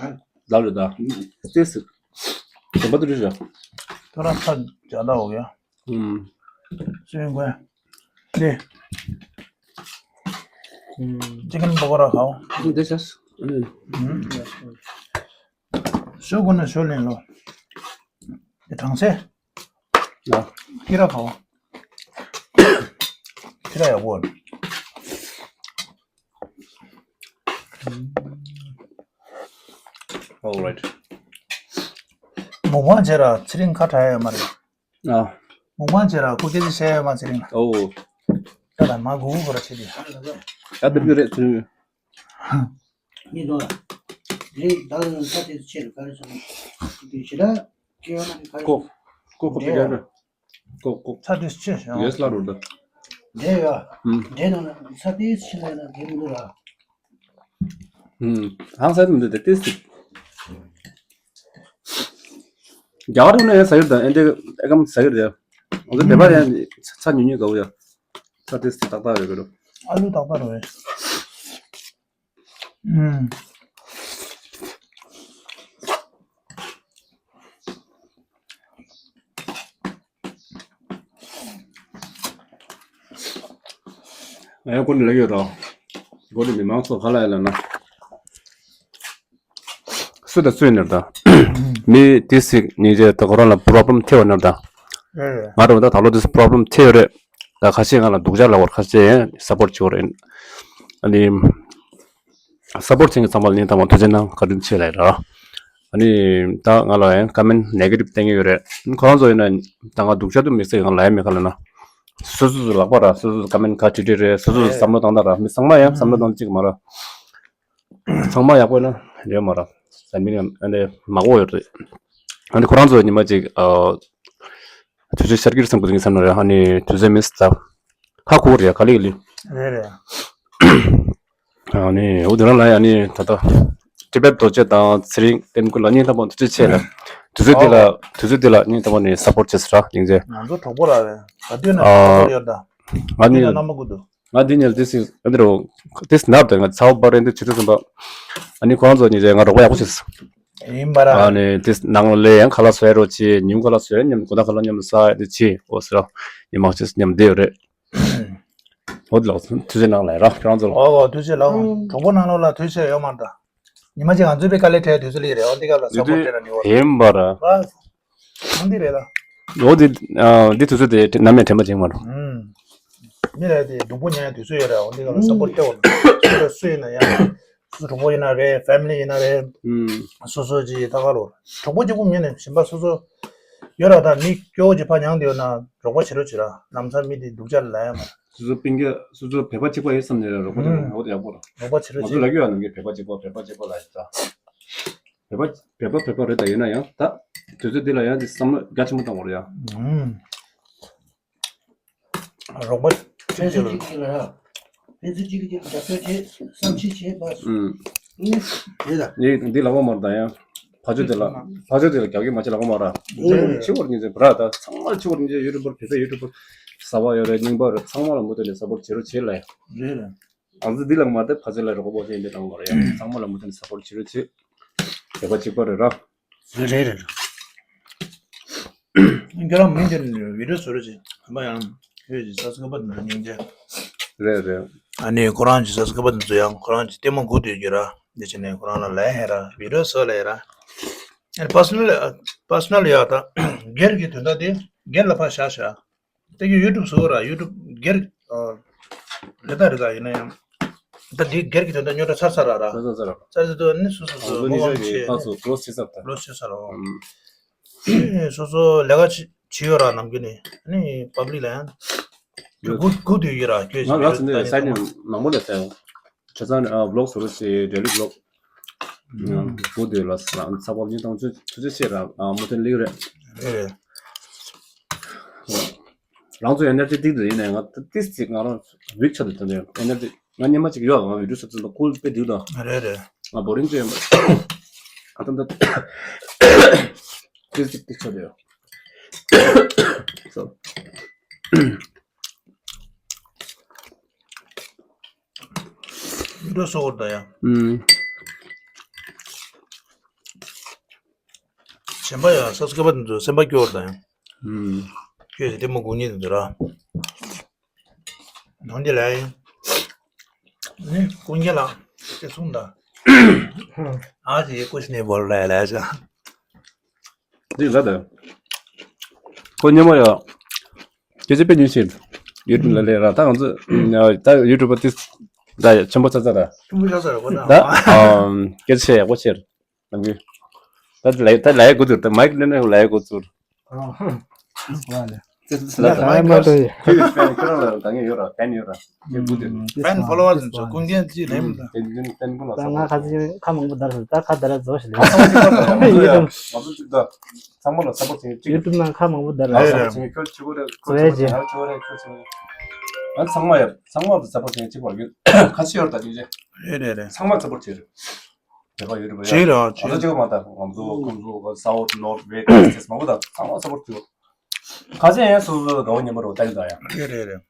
དལ་རེད་ད། ཏིས། དམ་པ་ཏུ་རི་ར། ཐོ་ར་ཚ་རྒྱ་ད་འོ་ཡ། ཨུམ། སུན་གོན། ཏེ། ཅི་ཀན་པ་ཀོ་ར་ཁའོ། ཨུམ་ཏེ་ཤ་སི། ཨུམ། ཤོ་གོ་ན་ཤོ་ལེན་ལོ། ཏེ་གྲང་སེ། ཡ། ཁྱི་ར་ཁའོ། ཁྱི་ར་ཡག་པོ། All right. མོག་པང་བྱེད་ར་ཚེ་རིང་ཁ་གྲག་ཡོད་མ་རེད། ཨ། མོག་པང་བྱེད་ར་ཁོ་སྐད་ཆ་བཤད་ཡོད་མ་ཚེ་རིང་ལ། ཨོ། ད་ལ་མ་གུ་གུ་ར་བྱེད་དེ། ད་འདི་རེད་ཚེ་རིང་། ཡིན་ནོ། རེད་ད་ལ་ས་དེ་ཆེ་རུ་ག་རེ་སོང་། དེ་ཞེ་དྲག་སྐྱེ་བ་ན་ག་རེ་ཀོ། སོང་། ཀོ་ཀོ་རེད་རེད། ཀོ་ཀོ། ས་དེ་ཆེ་ཞིང་། ཡེས་ལ་རུ་ད། འདྲེ་ཡ། ཨུམ། འདྲེ་ན་ན་ས་དེ་ཆེ་ན་ན་དེ་མི་འདུག་ར། ཨུམ། ཧང་སང་མི་འདུག་དེ་ཏིས་ཏིས། རྒྱ་གར་ཐོག་ནས་ཡང་ཟ་གི་རེད་ད། ཨེ་འདྲེ་ཨེ་ཀམ་ཟ་གི་རེད་ཡ། འོ་ད་བེ་པ་ཡང་ཚ་ཉུང་ཉུང་དགའ་བོ་ཡ། ས་ཏིས་ཏིས་ཏག་ཏག་རེད་གི་རོ། ཨ་ལུ་ཏག་ཏག་རེད། ཨུམ། ང་ཡང་ཀུན་ལ་ཡོད་རོ། སྒོ་ནས་མི་མང་ཚོ་ག་ལ་ཡ་ལ་ན། སུ་དང་སུ་ཡིན་ནར་ད། མི་དེ་སིག་ཉིན་རྗེས་ད་ཁོ་རང་ལ་པོ་རོབ་ལེམ་ཐེབས་པ་ནར་ད། རེད་རེད། ང་རང་ད་ད་ལོ་དེ་པོ་རོབ་ལེམ་ཐེབས་ཡོད་རེད། ད་ཁ་ཤས་ང་ལ་སྡུག་ཅག་ལབ་པར་ཁ་ཤས་ཡང་སབ་པོར་བྱེད་པ་རེད། ཨ་ནི། སབ་པོར་བྱེད་མཁན་ཚང་མ་ལ་སྙིང་ཐག་པ་ཐུགས་རྗེ་གནང་། བཀའ་དྲིན་ཆེ་ལབ་ཡ་ར། ཨ་ནི། ད་ང་ལ་ཡང་ཀ་མེན་ནེ་གེ་ཊིབ་བསྟན་གྱི་ཡོད་རེད། ཁོ་རང་ཚོ་ཡིན་ན་ད་ང་སྡུག་ཅག་དུ་མི་ཟེར། ང་ལ་ཡ་མེད་ག་ལ་ན། སོ་སོ་སོ་ལག་པ་ར། སོ་སོ་སོ་ཀ་མེན་ག་བྲིས་བྲིས་རེད། སོ་སོ་སོ་བསམ་བློ་བཏང་སྟངས་ར། མི་ཚང་མ་ཡང་བསམ་བློ་བཏང་གཅིག་མ་ར། ཚང་མ་ཡག་པོ་ཡིན་ན་རེད་མ་ར། ས་མི་ཡང་ཨ་ནི་མ་གོ་ཡོད་རེད། ཨ་ནི་ཁོ་རང་ཚོ་ཉི་མ་གཅིག་ཨ། དུས་ཚོད་ཤར་གྱི་རེད་བསམ་གི་འདུག་ངས་བསམ་ན་རེད། ཨ་ནི་དུས་ཚོད་མི་ཟ། ཁ་ཁུག་རེད་ག་ལེ་ག་ལེ། རེད་རེད། ཨ་ནི་འོ་དེ་རང་ལ་ཡ་ནི་ད་ལྟ་ཊི་བེཊ་རྡོ་རྗེ་དང་ཚེ་རིང་བསྟན་ཀུན་ལ་སྙིང་ཐག་པ་ཐུགས་རྗེ་ཆེ་ལ། དུས་ཚོད་འདི་ལ་ཨོ། དུས་ཚོད་འདི་ལ་སྙིང་ཐག་པ་ནས་སབ་པོར་བྱེད་ཟེར་ར་སྙིང་རྗེ། ང་ཚོ་གྲོགས་པོ་ར་རེད། ག་དུས་ན་ཨ། གྲོགས་པོ་ཡོད་ད། ང་ནི་དུས་ན་རྣམ་པ་ཀུན་ཏུ། ང་འདི་ཉལ་ཏིས་སི་ཨ་འདི་རོ། ཏིས་ནབ་དེ་ང་ཚ་བ་པ་རེད་འདི་ཆུ་ཚོད་གསུམ་པ། ཨ་ནི་ཁོ་རང་ཚོ་ཉིན་རེ་ང་རོགས་པ་ཡག་པོ་བྱེད། ཡིན་པ་ར། ཨ་ནི་ཏིས་ནང་ལ་ཡང་ཁ་ལག་བཟོ་ཡ་རོགས་བྱེད། ཉིན་ཁ་ལག་བཟོ་ཡ་མཉམ་དགོང་དག་ཁ་ལག་མཉམ་ཟ་ཡ་འདི་བྱེད། འོ་ཟེར་ར། ཉི་མ་ཅིག་མཉམ་བསྡད་ཡོད་རེད། འོ་དེ་ལགས་སོ་དུས་ཚོད་ནང་ལ་ཡ་ར་ཁྱོད་རང་ཚོ་ལ། འོ་འོ་དུས་ཚོད་ལ་འོ་གྲོགས་པོ་ནང་ལོགས་ལ་དུས་ཚོད་ཡོད་མ་རེད་ད། ཉི་མ་གཅིག་ང་ཚོའི་པའི་དཀའ་ལས་འཕྲད་དུས་ཚོད་ལ་ཡི་རེད། འོ་འདི་སྐབས་ལ་སབ་པོར་སྤྲད་ན་ནི་འོ་རེད། ཡིན་པ་ར། ཨ། འདི་རེད་ད། འོ་འདི་ཨ་འདི་དུས་ཚོད་དེ་ནམ་ཡང་དྲན་པ་བྱེད་མ་རུང་། ཨུམ། མི་ལ་དེ་སྡུག་པོ་མྱངས་ཡ་དུས་ཚོད་ཡོད་རེད། འོ་འདི་སྐབས་ལ་སབ་པོར་སྤྲད་འོ། སུ་རེད་སུ་ཡིན་ན་ཡང་། སུ་གྲོགས་པོ་ཡིན་ན་རེད། ཕེ་མི་ལི་ཡིན་ན་རེད། ཨུམ། སོ་སོ་ཅིག་ད་ག་རུ། གྲོགས་པོ་གཅིག་པུ་མིན་ནས་གཞན་པ་སོ་སོ། ཡོད་ར་ད་མི་སྐྱོ་བོ་ཅིག་ཕར་མྱངས་དེ་ཡོད་ན་རོགས་པ་བྱེད་རོགས་བྱེད་ར། ལམ་སང་མི་དེ་སྡུག་ཅག་ལ་ཡ་མ། སོ་སོ་སྤུན་ཀྱག་སོ་སོ་བོད་པ་གཅིག་པ་ཡོད་བསམ་ནས་རོགས་པ་དེ་ཨུམ། འོ་དེ་ཡག་པོ་ར། རོགས་པ་བྱེད་རོགས་ང་ཚོ་བྱེད། ལབ་ཀྱི་ཡོད་ནམ་རྒྱུན་བོད་པ་གཅིག་པ་བོད་པ་གཅིག་པ་ལབ་ཡོད་ད། བོད་པ་བོད་པ་བོད་པ་རེད་ད། ཡིན་ན་ཡང་ད་དུས་ཚོད་འདི་ལ་ཡང་འདི་བསམ་བློ་རྒྱ་ཆེན་པོ་བཏང་དགོས་རེད་ཡ། ཨུམ། རོགས་པ་ཕན་ཚུན་གཅིག་གཅིག་ལ་ཡ། ཕན་ཚུན་གཅིག་གཅིག་རྒྱབ་སྐྱོར་བྱེད། བསམ་ཤེས་བྱེད་པ། ཨུམ། ཨུམ། རེད་ད། འདི་འདི་ལབ་པ་མ་རེད་ད་ཡང་། ཕ་ཆོས་དེ་ལ་ཕ་ཆོས་དེ་ལ་རྒྱག་གི་མ་བྱེད་ལ་གོ་མ་ར། རེད། ཕྱི་བོར་ཉིན་ཚེ་བ་ར་ད་ཚང་མ་ཕྱི་བོར་ཉིན་ཚེ་ཡུ་ཊུབ་བར་བོད་པའི་ཡུ་ཊུབ་བར་གསར་པ་ཡོད་རེད། རྙིང་པ་རེད། ཚང་མ་ལ་མུ་མཐུད་ནས་སབ་པོར་བྱེད་རོགས་བྱེད་ལ་ཡ། རེད་རེད། ང་ཚོ་འདི་ལ་མ་བལྟས་ཕ་ཆོས་ལ་རོགས་པ་བྱེད་འདི་དང་མ་རེད་ཡ། ཚང་མ་ལ་མུ་མཐུད་ནས་སབ་པོར་བྱེད་རོགས་བྱེད། བོད་པ་གཅིག་པ་རེད་ར། རེད་རེད་རེད། ཁྱོད་རང་མིང་དེ་ནས་བི་ཌིའོ་བཟོ་རོགས་བྱེད། ཧམ་པ་ཡང་ཁྱོད་ཀྱི་ས་སྐྱ་པ་དེ་ཚོ་སྙིང་རྗེ། རེད་རེད། ཨ་ནི་ཁོ་རང་གི་ས་སྐྱ་པ་དེ་ཚོ་ཡང་ཁོ་རང་གི་ལྟད་མོ་སྒུག་སྡོད་ཀྱི་ར། འདི་བྱས་ནས་ཁོ་རང་ལ་ལབ་ཡ་ར་བི་ཌིའོ་བཟོ་ལབ་ཡ་ར། ཨ་ནི་པར་སོ་ནལ་པར་སོ་ནལ་ཡ་ད་སྒེར་གྱི་དོན་དག་དེ་སྒེར་ལ་ཕར་བཞག་བཞག་ད་ཀྱི་ཡུ་ཊུབ་བཟོ་ར་ཡུ་ཊུབ་སྒེར་རེ་ད་རེ་ད་ཡིན་ན་ཡང་། ད་འདི་སྒེར་གྱི་དོན་དག་རྙོག་དྲ་ཚར་ཚར་ར་ར། ཚར་ཚར་ཚར། ཚར་ཚར་དུས་ཨ་ནི་སོ་སོ་སོ་ངོ་མ་བྱེད་ཨ་སོ་ལོ་ཚར་ཚར་ད། ལོ་ཚར་ཚར་ར། ཨུམ། སོ་སོ་ལས་ཀ་བྱེད་བྱེད་ཡོད་ར་ནམ་རྒྱུན་ནས་ཨ་ནི་པབ་ལིག་ལ་ཡང་སྒུག་སྒུག་སྡོད་ཡོད་ར་ཁྱོད་ང་ར་ཚོ་ནས་སའི་ནས་མང་པོ་ལས་ཚར་ཡོང་། བྱས་ཙང་ཨ་བི་ལོག་བཟོ་རོགས་བྱེད། ཌེ་ལི་བི་ལོག་སྒུག་སྡོད་ལ་ཚ་བ་ཉིན་དང་ཆུ་ཆུ་ཆུ་ཆེ་ར་མུ་མཐུད་ལིག་རེད། རེད། རང་ཚོ་ཨེ་ནར་ཇི་ཏིག་དེ་ཡིན་ནའི་ང་ཏིས་ཅིག་ང་རང་ཝིག་ཆགས་འདུག་ད་ནས་ཨེ་ནར་ཇི་ང་སྙེ་མ་ཅིག་ཡོད། ང་ཝི་ཌིའོ་བཟོ་ཚུལ་ལ་ཁུལ་དཔེ་འདུག་ད། རེད་རེད། ང་བོ་རིང་ཅིག་ཡིན་པ། ཨ་ད་ད་ཏིས་ཅིག་ཏིག་ཆགས་འདུག་ཡ། སོ། འགྲོ་སོ་བར་ད་ཡ། ཨུམ། ཞེན་པ་ཡ་སབ་སི་ཀ་རའི་བར་དེ་ཚོ་སེམས་པ་སྐྱོ་བར་ད་ཡ། ཨུམ། ཁྱོད་ཀྱི་ལྟད་མོ་སྒུག་ཉིན་དེ་ཚོ་ར། ནང་དེ་ལ་ཡ། ནི་ཀུན་མཁྱེན་ལགས་དེ་གསུངས་ད། ཨ་ཅེ་ཀུ་ཤི་ནི་བོར་ལ་ཡ་ལ་ཡ་ཅང་། འདི་ལ་དེ། ཁོ་སྙེ་མ་ཡ། སྐད་ཆ་དཔེ་ཉུང་ཤེས། ཡུ་ཊུབ་ལ་ལས་ར་ད་ང་ཚོ་ད་ཡུ་ཊུབ་པ་ཏིས་ད་ཆེན་པོ་ཚ་ཚ་ར། ཆུང་ཆུང་ཚ་ཚ་ར་ཁོ་ད། ད་སྐད་ཆ་ཡག་པོ་བཤད་ར་ནམ་རྒྱུན། ད་ལ་ད་ལ་ཡ་གོ་ཚུར་ད་མའིག་ལེན་ན་ལ་ཡ་གོ་ཚུར། ཨ་ཧུ། ལ་ལ། ད་མ་ཏོ་ཡ། ཁྱོད་ཀྱི་ཕེན་ཁྱོད་རང་ལ་ད་ངས་ཡོད་ར་ཕེན་ཡོད་ར། ངས་གོ་ཚུར། ཕེན་ཕོ་ལོ་ཝར་ཚོ་ཀུན་མཁྱེན་ཅིག་ལེན་མི་འདུག་དེ་དེ་དེ་ཀུན་ལ་ད་ང་ཁ་ཚིག་ཁ་མང་པོ་བརྡར་སོང་། ད་ཁ་བརྡར་ར་བཟོ་ཞིག་ལེན། ང་ཚོ་གཅིག་ད། ཚང་མ་ལ་སབ་པོར་བྱེད་ཀྱི་གཅིག་ཡུ་ཊུབ་ནང་ཁ་མང་པོ་བརྡར་ལ་རེད་སབ་པོར་བྱེད་ཀྱི་ཁྱོད་ཆུ་བོ་རེད་ཁྱོད་ཆུ་བོ་རེད་ཁྱོད་ཆུ་བོ་རེད། ང་ཚང་མ་ཡ་ཚང་མ་ལ་སབ་པོར་བྱེད་ཀྱི་གཅིག་པར་ཡོད་ཁ་ཆེ་ཡོད་ད་དེ་རེད་རེད་རེད། ཚང་མ་སབ་པོར་བྱེད་རེད། དེ་པ་ཡོད་རེད་པ་ཡ། བྱེད་རེད་བྱེད། ང་ཚོ་གཅིག་པ་མ་ད་ང་ཚོ་ཁམས་ཚོ་སའུ་ཐི་ནོར་ཐི་ཝེ་སི་ཊི་མང་པོ་ད་ཚང་མ་སབ་པོར་བྱེད། ཁ་ཆེ་ཡང་སོ་སོ་དགའ་བོ་ཉན་པ་རོ་ལྟ་གི་ད་ཡ། རེད་རེད་རེད།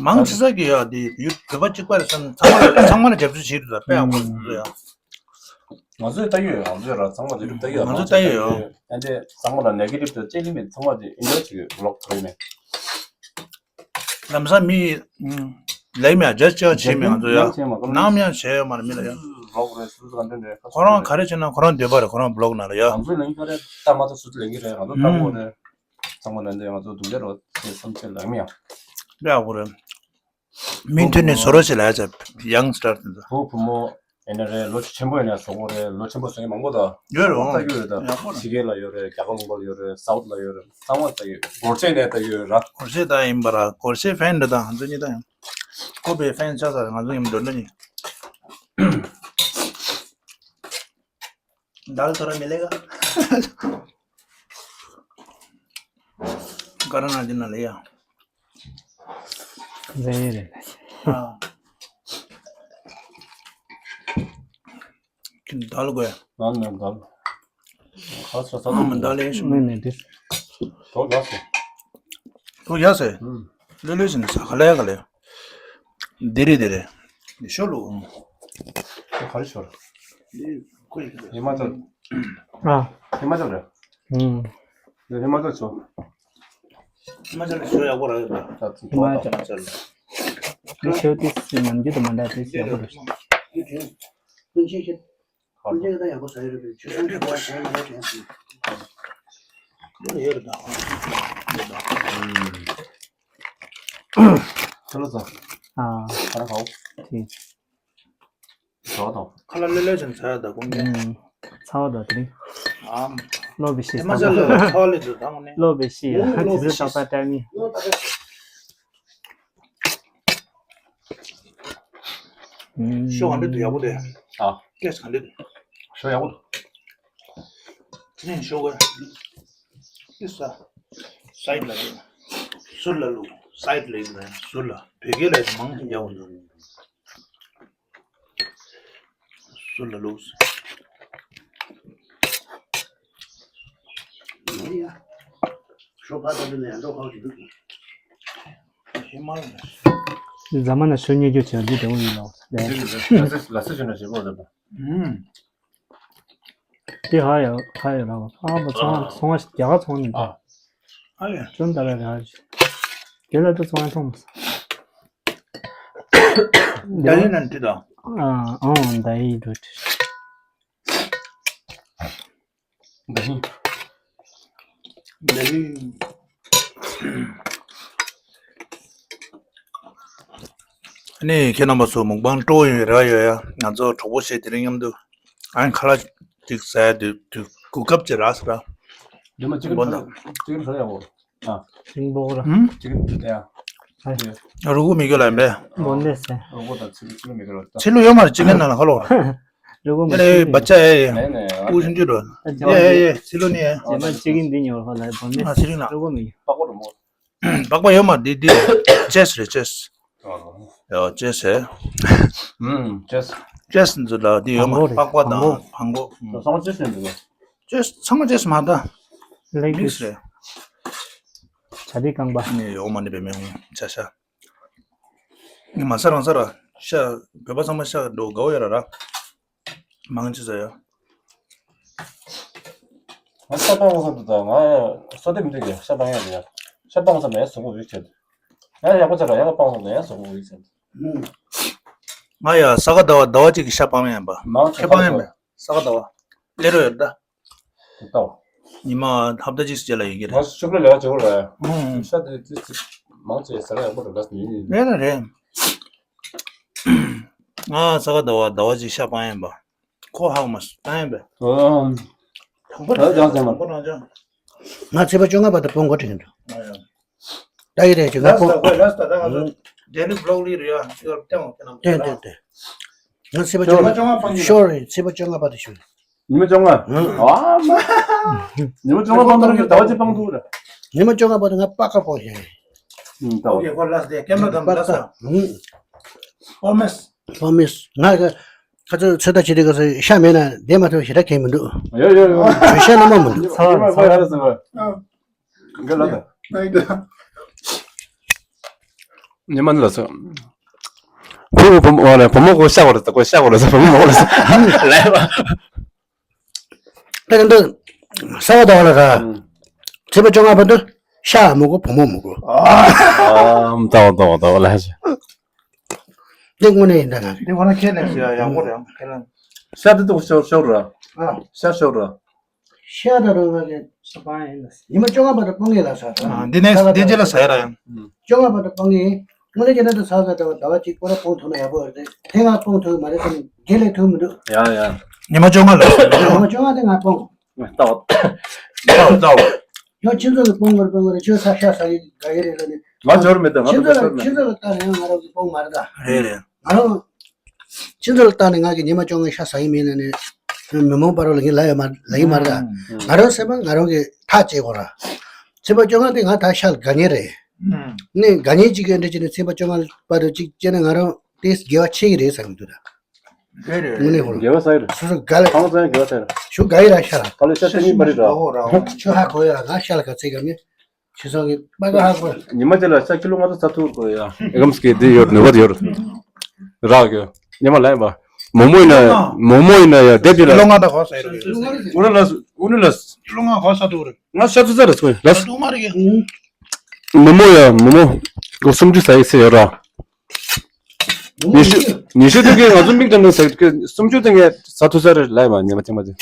མང་ཆེ་ས་གི་ཡ་དེ་ཡུ་བོད་པ་གཅིག་པ་རེད་བསམ་ཚང་མ་ཚང་མ་ལ་རྒྱབ་སྐྱོར་བྱེད་འདུག་ད་དཔེ་ཡག་པོ་རེད་ཡ། ང་ཚོས་ལྟ་གི་ཡོད། ང་ཚོས་ར་ཚང་མ་ལ་ཡུ་ཊུབ་ལྟ་གི་ཡོད། ང་ཚོས་ལྟ་གི་ཡོད། ཨ་འདི་ཚང་མ་ལ་ནེ་གེ་ཊིབ་དང་ཅི་ལི་མེད་ཚང་མ་དེ་ཨིན་ཇོའི་བྱེད་ཀྱི་ཝི་ལོག་ཐོག་ཡིན་ནས། ལམ་སང་མི་ལེགས་མེད་ཇ་ཅག་བྱེད་མེད་ང་ཚོ་ཡ། ནམ་ཡང་བྱས་ཡོད་མ་རེད་མི་ལ་ཡ། ཝི་ལོག་རེད་སུ་ག་འདྲ་འདྲ་ཁོ་རང་ག་རེ་བྱས་ན་ཁོ་རང་འདོད་པ་རེད་ཁོ་རང་ཝི་ལོག་ནང་ལ་ཡ། ང་ཚོས་ལེན་གྱི་རེད་ལྟ་མ་ཐུབ་སུ་ལེན་གྱི་རེད་ང་ཚོ་ལྟ་དགོས་རེད། ཚང་མ་ལ་འདི་ང་ཚོ་སྡུག་ལས་རོགས་བྱེད་བསམ་ཚུལ་ལག་མི་ཡང་། དཔེ་ཡག་པོ་རེད། མུ་མཐུད་ནས་བཟོ་རོགས་བྱེད་ལ་ཡ་ཡང་སི་ཊར་དེ་ཚོ། བུ་བུ་མོ་ཡིན་ན་རེད་ལོ་ཆེན་པོ་ཡིན་ན་བཟོ་དགོས་རེད་ལོ་ཆེན་པོ་བཟོ་མཁན་མང་པོ་དང་། ཡོད་རེད་ཨོ། ལྟ་རྒྱུ་ཡོད་དང་ཡག་པོ་རེད། ཕྱི་རྒྱལ་ལ་ཡོད་རེད་རྒྱ་གར་ལུང་པ་ལ་ཡོད་རེད་སའུ་ཐི་ལ་ཡོད་རེད་ཚང་མ་ལྟ་ཡོད་སྒོར་གཞས་ནས་ལྟ་ཡོད་ར། སྒོར་གཞས་ད་ཡིན་པ་ར་སྒོར་གཞས་ཕེན་འདྲ་དང་ང་ཚོ་གཉིས་ད་ཡང་། ཁོ་པའི་ཕེན་ཆགས་ཚར་ང་ཚོ་ཡིན་འགྲོ་འདྲ་གཉིས། ད་ལ་ཐོ་ར་མི་ལེ་ག་ཀ་ར་ན་དེ་ན་ལེ་ཡ། རེད་རེད། ཨ། ཁྱོད་ད་ལ་གོ་ཡ། ང་ནས་ད་ལ། ཁ་ས་ས་ཨ་མ་ད་ལ་ཡ་ཤི་མི་ནས་དེ། དོ་ཡ་སེ། དོ་ཡ་སེ། ལོས་ལོས་ཟིན་ས་ག་ལ་ཡ་ག་ལ་ཡ། དེ་རེད་དེ་རེད། ཤོ་ལུ། ཁ་རི་ཤོར། ཧི་མ་ཅལ། ཨ། ཧི་མ་ཅལ་རེད། ཨུམ། ཧི་མ་ཅལ་ཤོ། ཧི་མ་ཅལ་ཤོ་ཡག་པོ་རེད། ད་ཧི་མ་ཅལ། ཧི་མ་ཅལ། དེ་ཤོ་དེ་ནམ་རྒྱུན་དུ་མ་འདྲ་དེ་ཡག་པོ་རེད། ཀུན་ཤེས་ཤེས། ཀུན་ཤེས་ཀྱི་ད་ཡག་པོ་ཟ་ཡི་རེད་པས་ཆུ་ཚང་གི་བ་ཞེས་ལ་དྲན་སོང་། ཡོད་རེད་ད། ཁ་ལ་ཚ། ཨ། ཁ་ལ་ཁའོ། དེ། ཞོག་དང་། ཁ་ལ་ལེ་ལེ་ཅན་ཚ་ཡ་ད་ཀུན་ཀྱང་། ཚ་བ་ད་དེ་རིང་། ཨམ། ལོ་བི་ཤི་ཨེ་མ་ཅ་ལ་ཚ་བ་ལེ་ཚོ་དང་ནི། ལོ་བི་ཤི་ཡ་ལོ་དེ་ཚོ་ལོ་བི་ཤི་ཏག་ཏག་ནི། ལོ་ཏག་ཏག་ཤི། ཤོ་ག་འདྲ་འདུག་ཡག་པོ་འདུག་ཨ། སྐད་ཆ་ག་འདྲ་འདུག་ཤོ་ཡག་པོ་འདུག་དེ་ནས་ཤོ་ག་ཨི་ས་སའིཌ་ལ་ལུག་ཟུར་ལ་ལུག་སའིཌ་ལ་ཡིན་ན་ཟུར་ལ་བོད་སྐད་ལ་མང་ཡག་པོ་འདུག་ཟུར་ལ་ལུག་ཟླ་མ་ན་ཤོ་ཉེ་རྒྱུ་བྱས་འདི་དེ་འོ་ཡིན་ལ། ལ་སི་ལ་སི་ཞུ་ན་བྱེད་པོ་རེད་པ། འདི་ཧ་ཡ་ཧ་ཡ་ར་བ། ཨ་བ་ཚོང་ཚོང་རྒྱ་གར་ཚོང་ནི། ཨ་ཡ་ཅུང་ད་ར་ར་རྒྱ་ལ་དུ་ཚོང་ཐོང་། ད་ཡིན་ན་འདི་དང་། ཨ་ཨང་ད་ཡི་རུ། ད་ཡིན། ད་ཡིན། ཨ་ནི་ཁྱེད་རྣམ་པ་ཚོ་མུག་པང་སྤྲོ་ཡོང་ར་ཡོད་ཡ། ང་ཚོ་གྲོགས་པོ་ཞིག་དེ་རིང་མཉམ་དུ་ཨ་ནི་ཁ་ལག་ཅིག་ཟ་ཡ་དུས་དུས་གོ་སྐབས་ཅིག་རག་སོང་ར། འདི་མ་གཅིག་གི་འདི་གཅིག་གི་ཟ་ཡ་འོ། ཨ། ཅིང་པོ་ར། ཧུམ། ཅིང་ཡ། ཨ། རུ་གུ་མི་གོ་ལ་ཡིན་པས། བོན་ལེ་སེ། རུ་གུ་དང་ཚིལ་ཚིལ་མི་གོ་ལ། ཚིལ་ལུ་ཡོད་མ་རེད་ཅི་གན་ན་ལ་ཁ་ལོ། རུ་གུ་མི་ཨེ་རེད་བ་ཅ་ཨེ་ཨེ། ནས་ནས། ཨུ་ཤིན་ཅུ་རོ། ཨེ་ཨེ་ཨེ་ཚིལ་ལུ་ནི་ཨེ། རྗེས་མ་ཅི་གིན་འདི་ཉོ་ཧོ་ལ་བོན་ལེ། ཨ་ཚིལ་ལུ་ན། རུ་གུ་མི་ཡོད། པགས་པ་རུ་མོ། པགས་པ་ཡོད་མ་རེད་འདི་འདི། ཅེས་རེད་ཅེས། ཡོ་ཅེས་ཧེ། ཨུམ་ཅེས། ཅེས་འཛུ་ལ་འདི་ཡོད་མ་བང་གོ་རེད་རེད་པགས་པ་དང་བང་གོ། བང་གོ། ཚང་མ་ཅེས་ཡིན་འདུག་ཅེས་ཚང་མ་ཅེས་མ་ད། ལེགས་མིག་སི་རེད། བྱ་དེ་རྐང་པ། ནི་ཡོད་མ་ནི་བེ་མེ་ཧུང་ཅ་ཤ། ནི་མ་ས་རང་ས་ར་ཤ་བོད་པ་ཚང་མ་ཤ་འགྲོ་དགའ་བོ་ཡོད་ར་ར། མང་ཆེ་ཟ་ཡོད། ང་ཤ་སྤང་བསམ་འདུག་ད་ང་ས་དེ་མི་འདུག་གི་ཤ་སྤང་ཡ་རེད་ཡ། ཤ་སྤང་བསམ་ཡ་ཟུག་གུ་རིག་ཆེ་འདུག་ཡ་ཡག་པོ་ཆེ་ར་ཡག་པོ་སྤང་བསམ་ཡ་ཟུག་གུ་རིག་ཆེ་འདུག་ང་ཡ་ས་ག་ཟླ་བ་ཟླ་བ་གཅིག་གི་ཤ་སྤང་ཡ་ཡིན་པ། མང་ཆེ་ཤ་སྤང་ཡ་ཡིན་པ་ས་ག་ཟླ་བ་ལེ་རོ་ཡོད་ད། ད་ཉི་མ་ཧབ་ད་གཅིག་ཅེ་ལ་ཡི་གེ་རེད། ང་ཤུགས་ལ་ལས་ཀ་བྱེད་དགོས་རེད། ཤ་དེ་ཤ་དེ་མང་ཆེ་ཟ་ཡ་ཡག་པོ་རེད་ལ་ཡིན་ཡིན། རེད་ལ་རེད། ང་ས་ག་ཟླ་བ་ཟླ་བ་གཅིག་ཤ་སྤང་ཡིན་པ། ཁོ་ཧ་གོ་མ་སོང་། ད་ཡིན་པས། ཨོ། དང་པོ་ད་རང་ཅང་ཅང་མ། དང་པོ་རང་ཅང་། ང་ཚེས་པ་བཅོ་ལྔ་བར་དུ་སྤོང་དགོས་དྲན་གྱི་འདུག་ཨ་ཡ། ད་ཡི་རེད་ཅིག་ང་ལ་སྤོང་། ལ་ལ་ད་ང་ཚོ་ཌེ་ལི་བི་ལོག་ལི་རེད་ཡ། ཡོད་བསྟན་འོང་ཁྱེད་རྣམས་ཏན་ཏན་ཏན། ང་ཚེས་པ་བཅོ་ལྔ་བཅོ་ལྔ་སྤང་གི་ཤོར་རེད། ཚེས་པ་བཅོ་ལྔ་བར་དུ་ཞུ། ཉི་མ་བཅོ་ལྔ། ཨ་མ། ཉི་མ་བཅོ་ལྔ་སྤང་ཐུབ་ཀྱི་ཟླ་བ་གཅིག་སྤང་ཐུབ་རེད། ཉི་མ་བཅོ་ལྔ་བར་དུ་ང་པགས་ཀ་སྤོང་ཞེས། ཨོ་ཁེ་ཁོ་ལ་སྟེ་ཀེམ་ར་དམ་པགས་ལ་ས། ཨུམ། ཨོ་མེས། ཨོ་མེས། ང་ག་ཁ་ཚོད་ཚོད་ལྟ་བྱེད་དུས་སྐབས་སུ་ཤ་མེད་ན་བསྡད་མ་ཐུབ་ཞེ་དྲག་གང་མི་འདུག་ཡོ་ཡོ་ཡོ། ཤ་རྣམ་པ་མི་འདུག་ཚ་བ་ཚ་བ་ཚ་བ། ག་ལ་ད། ཉི་མ་ལ་སོ། བུ་བུ་མོ་ལ་བུ་མོ་གོ་ཤ་བ་ལ་ས་གོ་ཤ་བ་ལ་ས་བུ་མོ་མོ་ལ་ས་ལས་བ། ད་ག་འདི་ས་བ་ད་བ་ལ་ས། ཚེས་པ་བཅོ་ལྔ་བར་དུ་ཤ་མི་དགོས་བུ་མོ་མི་དགོས། ཨ་ད་བ་ད་བ་ད་བ་ལ་ཤ། འདི་དངོས་གནས་ཡིན་ད་ན། འདི་ཁོ་ན་ཁས་ལེན་ཞུ་ཡ་ཡག་པོ་རེད་ཁས་ལེན། ཤ་འདི་ཏོག་ཤོར་ཤོར་ར། ཨ་ཤ་ཤོར་ར། ཤ་ད་རུང་ང་གི་ས་པང་ཡིན་ལ། ཉི་མ་བཅོ་ལྔ་བར་དུ་སྤོང་ངེས་ལ་ས། ཨ་འདི་ནས་འདི་རྗེས་ལ་ས་ཡ་ར་ཡང་། བཅོ་ལྔ་བར་དུ་སྤོང་ངེས། དངོས་གནས་ཀྱི་ནང་དུ་ས་ས་ད་བ་ཟླ་བ་གཅིག་པོ་ར་སྤོང་ཐུབ་ན་ཡག་པོ་རེད། ཐེངས་ལྔ་སྤོང་ཐུབ་མ་རེད་ཟེར་ནས་རྗེས་ལས་ཐུབ་མི་འདུག་ཡ་ཡ། ཉི་མ་བཅོ་ལྔ་ལ། ཉི་མ་བཅོ་ལྔ་དེ་ང་སྤོང་། ལྟ་བ། ལྟ་བ་ལྟ་བ། ཡང་ཁྱེད་ཚོ་གི་སྤོང་དགོས་སྤོང་དགོས་རེད། ཁྱོད་ས་ཤ་ཟ་ཡི་དགའ་ཡི་རེད་ལ་ནི། ང་འབྱོར་མེད་ད་ང་ཁྱེད་ཚོ་ལ་ཁྱེད་ཚོ་ལ་ལྟ་ན་ཡང་ང་རང་གི་སྤོང་མ་རེད་ད། རེད་རེད། ང་རང་ཁྱེད་ཚོ་ལ་ལྟ་ནས་ང་གི་ཉི་མ་བཅོ་ལྔ་ཤ་ཟ་ཡི་མིན་ན་ནི། མི་མང་བར་ལ་ངས་ལ་ཡོད་མ་ལ་ཡི་མ་རེད་ད། ང་རང་སེམས་པ་ང་རང་གི་ཐག་བཅད་དགོས་ར། ཚེས་པ་བཅོ་ལྔ་དེ་ང་ད་ཤ་ལ་དགའ་ཉེ་རེད། ནི་དགའ་ཉེ་གཅིག་གི་འདྲ་བྱས་ནས་ཚེས་པ་བཅོ་ལྔ་བར་དུ་གཅིག་བྱས་ན་ང་རང་དེ་དགེ་བ་ཆེ་གི་རེད་བསམ་གི་འདུག་ད། རེད་རེད། དངོས་གནས་ཧོ་ར། དགེ་བ་ས་ཡི་རེད། སོ་སོ་དགའ་ལ། ཁང་ཚན་དགེ་བ་ས་ཡི་རེད། ཞུ་དགའ་ཡི་ར་ཤ་ལ། ཁ་ལོ་ཤ་ཤ་ཤ་ཤ་པ་རེད་ར། ཁྱོད་ཧ་གོ་ཡ་ང་ཤ་ལ་ག་ཚད་ག་མི། ཁྱེད་ཚོ་གི་པ་ག་ཧ་གོ། ཉི་མ་གཅིག་ལ་ཤ་ཀི་ལོ་ལྔ་བཅུ་ཚ་ཐུག་གོ་ཡ། ཨེ་གམ་སྐད་འདི་ཡོད་ནུས་པ་ཡོད། རག་གི། ཉི་མ་ལ་ཡིན་པ། མོ་མོ་ཡིན་ན་ཡ་མོ་མོ་ཡིན་ན་ཡ་དེབ་ཀི་ལོ་ལྔ་ད་གོ་ས་ཡི་རེད། ཨུ་ནུ་ལ་ཨུ་ནུ་ལ། ཀི་ལོ་ལྔ་གོ་ས་ཐུག་རེད། ང་ཤ་ཚ་ཚ་རེད་སོ་ཡ་ལ། ཐུག་མ་རེད་གི། མོ་མོ་ཡ་མོ་མོ། གོ་སུམ་ཅུ་ས་ཡི་ཚེ་ཡོད་ར། ཉི་ཤུ། ཉི་ཤུ་དེ་གའི་ང་ཚོ་མིག་ལྟ་ནས་ཟེར་གི་སུམ་ཅུ་དེ་གའི་ཟ་ཐུབ་ས་རེད་ལབ་ཡ་མ་ཉི་མ་ཐེངས་མ་དེ།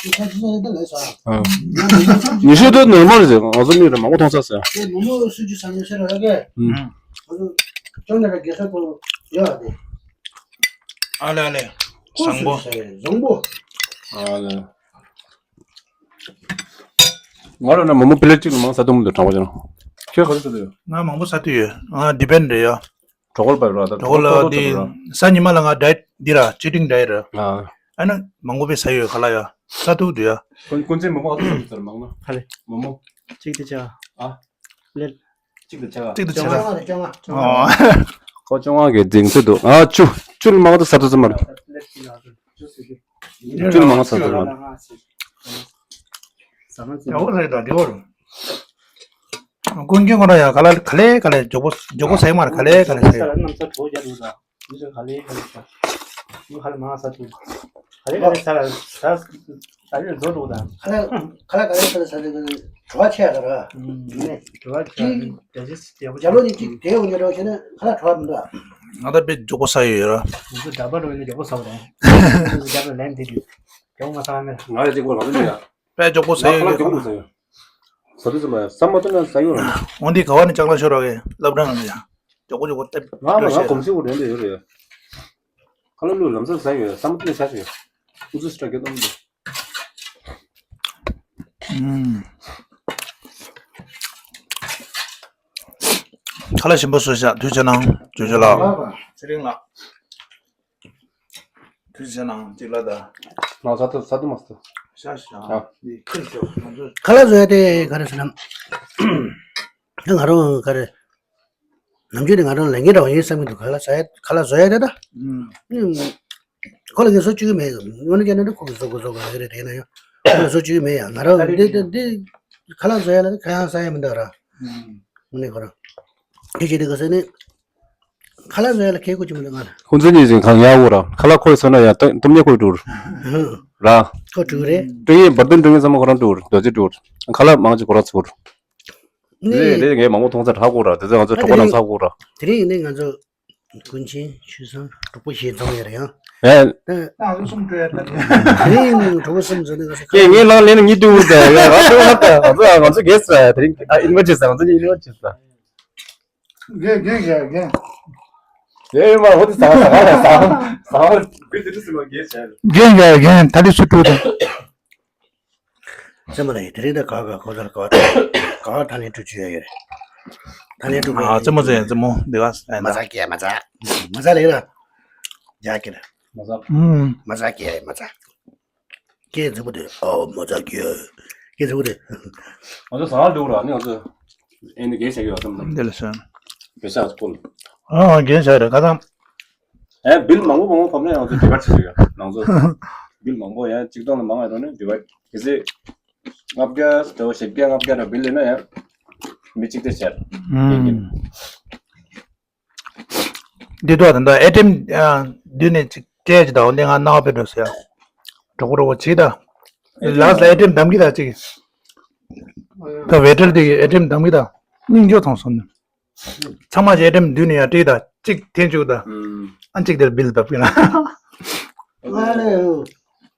ཉི་ཤུ་དེ་ནོར་མལ་རེད་ཟེར་ང་ཚོ་མིག་རེད་མང་པོ་མཐོང་ས་ཟེར། ཨ་ལེ་ཨ་ལེ། བཟང་པོ། ཨ་ལེ། ང་རང་ན་མོ་མོ་པི་ལེ་ཊི་གཅིག་ལ་མང་ཟ་ཐུབ་མི་འདུག་དྲང་པོ་བྱས་ན། ཁྱོད་ག་ཚོད་ཟ་ཐུབ་ཡོད། ང་མང་པོ་ཟ་ཐུབ་ཡོད། ང་ཌི་པེན་རེད་ཡ། གྲོགས་པོ་ལ་ར་ད་གྲོགས་པོ་ལ་འདི་གཟའ་ཉི་མ་ལ་ང་ཌའེ་ཊི་འདི་ར་ཅི་ཊིང་ཌའེ་ཊི་ར། ཨ། ཨ་ནི་མང་པོ་པའི་ཟ་ཡོད་ག་ལ་ཡ། ཟ་ཐུབ་འདུག་ཡ། ཀུན་ཀུན་མཚན་མང་པོ་ཨ་ཚོ་ཟ་ཐུབ་ཟེར་མང་ན། ཧ་ལེ། མོ་མོ། གཅིག་དེ་ཆ། ཨ། ལེ། གཅིག་དེ་ཆ། གཅིག་དེ་ཆ། ཨ། ཁོ་བཅོ་ལྔ་གི་འདིང་ཚེ་འདུག་ཨ་བཅུ། བཅུ་ལ་མང་ད་ཟ་ཐུབ་ཙམ་མ་རེད། བཅུ་ལ་མང་ད་ཟ་ཐུབ་ཙམ་མ་རེད། ཡོད་རེད་ད་དེ་བོ་རུ། ཀུན་མཁྱེན་ཁོ་རང་ཡང་ག་ལ་ག་ལེ་ག་ལེ་མགྱོགས་པོ་མགྱོགས་པོ་ཟ་ཡི་མ་རེད། ག་ལེ་ག་ལེ་ཟ་ཡི་རེད། ས་ལ་གནམ་ས་དྲོ་རྒྱག་འདུག་ད། འདི་ཚོ་ག་ལེ་ག་ལེ་ཟ། འདི་ཧ་ལས་མང་ཟ་ཐུབ། ག་ལེ་ག་ལེ་ཟ་ལ་ཟ་ཟ་ཡོད་བཟོ་འདུག་ད། ཁ་ལག་ཁ་ལག་ག་ལེ་ག་ལེ་ཟ་ལེ་ག་ལེ་བྲོ་བ་ཆེ་ཡ་ད་ར། ཨུམ། ནས་བྲོ་བ་ཆེ་ཡ་ཅིག་ད་ཅི་ཡག་པོ་རྒྱ་ལོ་ནི་ཅིག་དེ་འོང་ཉེ་རོགས་བྱས་ན་ཁ་ལག་བྲོ་བ་མི་འདུག་ང་ད་དཔེ་མགྱོགས་པོ་ཟ་ཡོད་ཡོད་ར། འདི་ཚོ་འདྲ་པར་འགྲོ་ཡིན་ན་མགྱོགས་པོ་ཟ་བ་རེད། འདི་ཚོ་རྒྱ་ལ་ལན་འདི་དུས་མགྱོགས་མ་ཟ་བ་མེད། ང་ཡ་གཅིག་པོ་ལ་ག་ཚོད་ཡ། དཔེ་མགྱོགས་པོ་ཟ་ཡོད་ཡོད་ར། ཁ་ལག་མགྱོགས་པོ་ཟ་ཡོད། ཟ་དུས་ཙམ་པ་ཟ་མ་ཐུབ་ན་ཟ་ཡོད་ར། འོན་ཏེ་ག་བ་ནས་ལྕགས་ལ་ཤོར་བ་གི་སློབ་གྲྭ་ནང་ལ་ཡ། མགྱོགས་པོ་མགྱོགས་པོ་སྟེ། ང་ལ་ང་གོམས་གཤིས་པོ་དྲན་དུ་ཡོད་རེད། ཁ་ལག་བླུགས་ལམ་སང་ཟ་ཡོད། ཟ་མ་ཐུབ་ན་ཆ་ཆ་ཡོད། ཨུ་ཚུགས་སི་ཏྲ་གེ་གཏོང་གི་འདུག་ཨུམ། ཁ་ལག་ཞིམ་པོ་བཟོས་ཤག་ཐུགས་རྗེ་གནང་ཇོ་ཇོ་ལགས། ཚེ་རིང་ལགས། ཐུགས་རྗེ་གནང་གཅིག་ལ་ད། ང་ཟ་ཐུབ་ཟ་ཐུབ་མ་ཟ་ཐུབ། ཤ་ཤ། ཨ། འདི་ཁྱེར་ཤོག་ང་ཚོ། ཁ་ལག་བཟོ་ཡ་དེ་ག་རེ་ཟེར་ན། ང་རང་ག་རེ། ནམ་རྒྱུན་ནས་ང་རང་ལས་འགན་འདྲ་བ་ཡིན་བསམ་གྱི་འདུག་ཁ་ལག་ཟ་ཡ་ཁ་ལག་བཟོ་ཡ་དེ་ད། ཨུམ། ཁོ་ལ་ངས་བཟོ་བཅུག་གི་མེད། དངོས་གནས་བྱས་ན་ཁོ་གིས་བཟོ་དགོས་བཟོ་དགོས་ཡ་གི་རེད་དེ་ཡིན་ན་ཡང་ཁོ་ལ་བཟོ་བཅུག་གི་མེད་ཡ། ང་རང་འདི་འདི་འདི་ཁ་ལག་བཟོ་ཡ་ལ་ཁ་ཡང་ཟ་ཡ་མི་འདུག་ར། ཨུམ། དངོས་གནས་ཁོ་རང་། དེ་བྱས་དུས་ག་ཟེར་ནས། ཁ་ལག་བཟོ་ཡ་ལ་ཁེ་ཁོ་ཅི་མི་འདུག་ང་ལ། ཁོང་ཚོ་གཉིས་ཀྱིས་གང་ཡག་པོ་ར། ཁ་ལག་ཁོས་བཟོས་ན་ཡང་སྟོན་སྟོན་ཉེ་ཁོས་སྒྲུག་ར། ཁོ་སྒྲུག་རེད། སྤྲོད་ཡིན་བར་དོ་སྤྲོད་ཡིན་ཚང་མ་ཁོ་རང་སྒྲུག་རྡོ་རྗེ་སྒྲུག་ཁ་ལག་མང་ཆེ་ཁོ་རང་ཚོ་ར། ནི། རེད་རེད། ངས་མང་པོ་མཐོང་ས་དྲག་གོ་ར། དེ་ཚོ་ང་ཚོ་གྲོགས་པོ་རྣམས་ཚགས་གོ་ར། དེ་རིང་ནི་ང་ཚོ་ཀུན་མཁྱེན་ཆོས་བཟང་གྲོགས་པོ་ཞེས་འཛོམས་ཡོད་རེད་ཡང་། ཨེ། ད་ང་ཚོ་གསུམ་འགྲོ་ཡ་ད། དེ་རིང་གྲོགས་པོ་གསུམ་འཛོམས་ནས་ང་ཚོ་ཁ་ལག་ངས་ལང་ལེན་ཉི་དུ་ད་ཡ་ང་ཚོ་ང་ཚོ་ང་ཚོ་གེ་ས་དེ་རིང་ཨ་ཨིན་ཝའི་ཊི་བྱས་ས། ང་ཚོ་ཨིན་ཝའི་ཊི་བྱས་ས། རྒན་རྒན་རྒན་རྒན། ཡེ་མ་ཧོ་དི་ས་ས་ས་ས་ས་གུ་དི་དི་སི་མ་རྒན་བྱས། རྒན་རྒན་རྒན་ད་དི་སུ་ཏུ་དང་། ཚེ་མ་ལ་ཡི་དེ་རིང་ད་ག་ག་གོ་ཟ་ལ་ག་བ་ག་བ་ད་ལན་ཀྲུ་ཅུ་ཡ་ཡོད་རེད། ད་ལན་ཀྲུ་ཨ་ཙེ་མོ་ཙེ་ཙེ་མོ་འདི་ག་ས་ན་མ་ཟ་ཀྱེ་མ་ཟ། མ་ཟ་ལེ་ར། ཡ་ཀྱེ་ར། མ་ཟ། ཨུམ། མ་ཟ་ཀྱེ་མ་ཟ། སྐད་རྫིག་པོ་དེ་ཨོ་མོ་ཙག་གི་སྐད་རྫིག་པོ་དེ། ང་ཚོ་ཟ་ཁང་འགྲོ་ར་ནི་ང་ཚོ་ཨེ་ནི་རྒན་བྱ་གི་ཡོད་བསམ་ན། འདི་ལ་སོན། བེ་ཤ་ཁོལ། ཨ་རྒན་བྱ་རེད་ཁ་སང་། ཨེ་བིལ་མང་པོ་མང་པོ་ཕབ་ན་ཡང་ང་ཚོ་འབྲེལ་བ་བྱེད་ཀྱི་ཡོད། ང་ཚོ་བིལ་མང་པོ་ཡང་གཅིག་སྟོང་ལ་མང་བ་རོ་ནི་འབྲེལ་བ་གལ་སྲིད་ལྔ་བརྒྱ་དེ་བ་བཞི་བརྒྱ་ལྔ་བརྒྱ་ར་བིལ་ལེན་ན་ཡང་མི་གཅིག་དེ་བྱས། ཨུམ། འདི་ཐོག་ད་ལྟ་ཨེ་ཊི་ཨེམ་བདུན་ནས་ཅིག་སྤྲད་ཅིག་དང་འདི་ང་སྣང་བ་དཔེ་འགྲོ་ཟེར་ཡ། གྲོགས་པོ་གྲོགས་པོ་ཅིག་ད། ལགས་ལ་ཨེ་ཊི་ཨེམ་འདམ་གི་ད་ཅིག་ད་ཝེ་ཊར་དེ་གི་ཨེ་ཊི་ཨེམ་འདམ་གི་ད། སྙིང་རྗེ་མཐོང་སོང་ནི། ཚང་མ་ཅིག་ཨེ་ཊི་ཨེམ་བདུན་ནས་ཡ་སྤྲད་ད་ཅིག་འཐེན་བཅུག་ད། ཨ་ཅིག་དེར་བིལ་བབས་གི་ན། ང་ལས་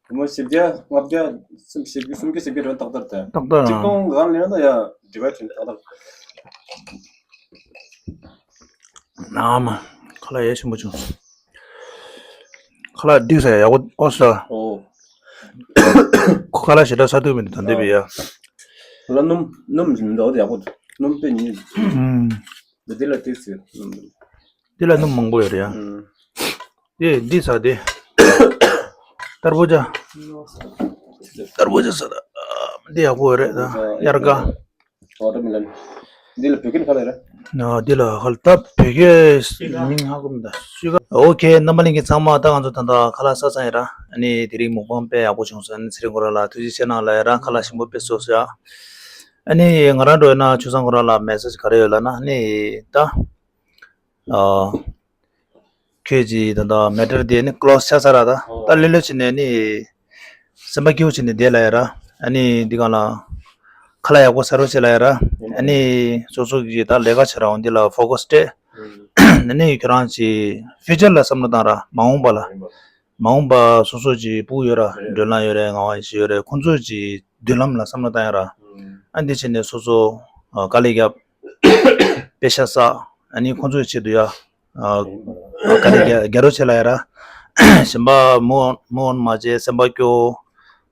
འོ། མོ་བཞི་བརྒྱ་ལྔ་བརྒྱ་སུམ་བཞི་བརྒྱ་སུམ་བརྒྱ་བཞི་བརྒྱ་རེ་ཏག་ཏག་ད། ཏག་ཏག་ཅིག་སྟོང་གང་ལེན་ན་ཡ་འབྲེལ་བ་བྱེད་ཏག་ཏག་ནའ་མ། ཁ་ལག་ཡ་ཆེན་པོ་བྱུང་། ཁ་ལག་འདི་ཟ་ཡག་པོ་ཨོ་ས། ཨོ། ཁོ་ཁ་ལག་ཞེ་དྲག་ཟ་ཐུབ་མི་འདུག་ད་འདི་བི་ཡ། ཁ་ལག་སྣུམ་སྣུམ་ཞིག་མི་འདུག་ཡག་པོ་འདུག་སྣུམ་དཔེ་ཉིད། ཨུམ། འདི་འདི་ལ་ཏིག་ཟེར། འདི་ལ་སྣུམ་མང་པོ་ཡོད་རེད་ཡ། ཨུམ། དེ་འདི་ཟ་དེ། ཏར་བུ་ཇ། ཏར་བུ་ཇ་ཟ་ད། འདི་ཡག་པོ་ཡོད་རེད་ད། དབྱར་ཁ། ཝ་ཊར་མེ་ལོན། འདི་ལ་བོད་སྐད་ཁ་ལ་རེད། ན་འདི་ལ་ཧ་ལ་ད་བོད་སྐད་མིང་ཧ་གོ་མི་འདུག་སུས་ག་ཨོ་ཁེ། རྣམ་པ་ལྷན་རྒྱས་ཚང་མ་ད་ང་ཚོ་ད་ལྟ་ཁ་ལག་ཟ་ཚར་ཡིན་ར། ཨ་ནི་དེ་རིང་མུག་པང་དཔེ་ཡག་པོ་བྱུང་སོང་། ཨ་ནི་ཚེ་རིང་ཁོ་རང་ལ་ཐུགས་རྗེ་ཆེ་གནང་ལབ་ཡ་ར། ཁ་ལག་ཞིམ་པོ་དཔེ་བཟོས་སོང་ཡ། ཨ་ནི་ང་རང་འགྲོ་ཡོད་ན་ཆོས་བཟང་ཁོ་རང་ལ་མེ་སེ་ཇི་ག་རེ་ཡོད་ལབ་ན་ཨ་ནི་ད། ཨ། ཁྱོད་ཀྱིས་ད་ལྟ་མེ་ཊར་དེ་ནི་ཀློ་སི་ཆགས་ཚར་ར་ད། ད་ལྷོད་ལྷོད་བྱས་ནས་ནི་སེམས་པ་སྐྱིད་པོ་བྱས་ནས་བསྡད་ལབ་ཡ་ར། ཨ་ནི་འདི་གང་ལ་ཁ་ལག་ཡག་པོ་ཟ་རོགས་བྱེད་ལབ་ཡ་ར། ཨ་ནི་སོ་སོ་གིས་ད་ལས་ཀ་བྱེད་ར་འོང་འདི་ལ་ཕོ་ཀ་སི་སྤྲད། ཨ་ནི་ཁྱོད་རང་གི་ཕིའུ་ཅར་ལ་བསམ་བློ་བཏང་ར། མ་འོངས་པ་ལ། མ་འོངས་པ་སོ་སོ་གི་ཕྲུ་གུ་ཡོད་ར། མགྲོན་ལམ་ཡོད་རེད། ངག་དབང་ཡེ་ཤེས་ཡོད་རེད། ཁོང་ཚོ་གི་མདུན་ལམ་ལ་བསམ་བློ་བཏང་ཡ་ར། ཨ་འདི་བྱས་ནས་སོ་སོ་དཀའ་ལས་བརྒྱབ། པེ་ཤ་བསགས། ཨ་ནི་ཁོང་ཚོའི་ཆེད་དུ་ཡ། ཨ་དཀའ་ལས་རྒྱག་རྒྱག་རོགས་བྱེད་ལབ་ཡ་ར། གཞན་པ་མུ་མུ་འོན་མ་བྱེད། སེམས་པ་སྐྱོ།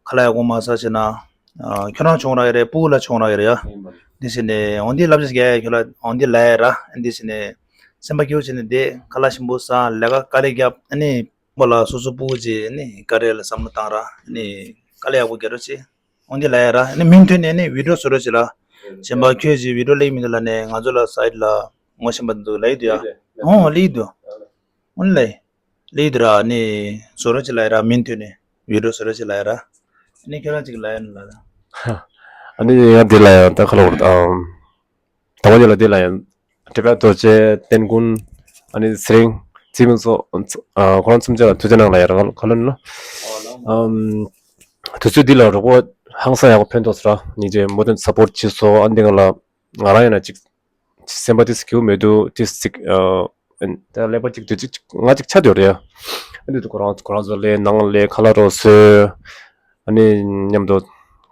ཁ་ལག་ཡག་པོ་མ་ཟ་བྱས་ན། ཨ་ཁྱོད་རང་བྱུང་རག་གི་རེད། ཕྲུ་གུ་ལ་བྱུང་རག་གི་རེད་ཡ། འདི་བྱས་ནས་འོ་འདི་བསླབ་བྱ་ཞིག་རྒྱག་ཡ། ཁྱོད་ལ་འོ་འདི་ལབ་ཡ་ར། འདི་བྱས་ནས་སེམས་པ་སྐྱོ་བྱས་ནས་བསྡད། ཁ་ལག་ཞིམ་པོ་ཟ། ལས་ཀ་དཀའ་ལས་རྒྱབ། ཨ་ནི་པོ་ལ་སོ་སོ་ཕྲུ་གུ་ཅིག་ཨ་ནི་དཀའ་ལས་ལ་བསམ་བློ་བཏང་ར། ཨ་ནི་དཀའ་ལས་ཡག་པོ་རྒྱག་རོགས་བྱེད། འོ་འདི་ལབ་ཡ་ར། ཨ་ནི་མིང་ཐོན་ནས་ནི་བི་ཌིའོ་བཟོ་རོགས་བྱེད་ལ། གཞན་པ་ཁྱོད་ཀྱིས་བི་ཌིའོ་ལེགས་མི་འདུག་ལབ་ནས་ང་ཚོ་ལ་སའིཌ་ལ་ངོ་ཤེས་པ་འདུག་ལབ་ཡི་འདུག་ཡ། ཨོ་ལབ་ཡི་འདུག་འོ་ནི་ལབ་ཡི་འདུག་ར། ཨ་ནི་བཟོ་རོགས་བྱེད་ལབ་ཡ་ར། མིང་ཐོན་ནས་བི་ཌིའོ་བཟོ་རོགས་བྱེད་ལབ་ཡ་ར། ཨ་ནི་ཁྱོད་རང་ཅིག་ལབ་ཡ་ནི་ལབ་ད། ཨ་ནི་ཡང་འདི་ལ་ཡང་ད་ཁ་ལོ་ཨམ། དང་པོ་ཉིད་ལ་འདི་ལ་ཡང་སྒྲིབ་པ་རྡོ་རྗེ་བསྟན་ཀུན། ཨ་ནི་ཚེ་རིང་ཚེ་རིང་སོགས་ཨ་ཁོ་རང་གསུམ་ཆ་ལ་ཐུགས་རྗེ་གནང་ལ་ཡང་རང་ཁ་ལོ་ནི་ལ། ཨམ། དུས་ཚོད་འདི་ལ་རོགས་པ་ཧང་སང་ཡག་པོ་ཕན་ཐོགས་སོ་ར། སྙིང་རྗེ་མུ་མཐུད་སཔོར་ཊི་བྱེད་སོ། ཨ་འདི་ང་ལ་ང་རང་ཡིན་ན་ཅིག་སེམས་པ་ཏིས་སྐྱིད་པོ་མེད་འདུག་ཏིས་ཅིག་ཨ། ད་ཀླད་པ་ཅིག་དུས་ཚིགས་ང་ཅིག་ཆགས་བསྡད་ཡོད་རེད་ཡ། ཨ་འདི་དུས་ཁོ་རང་ཁོ་རང་ཚོ་ལས་ནང་ལས་ཁ་ལག་རོགས་བཟོས། ཨ་ནི་མཉམ་དུ་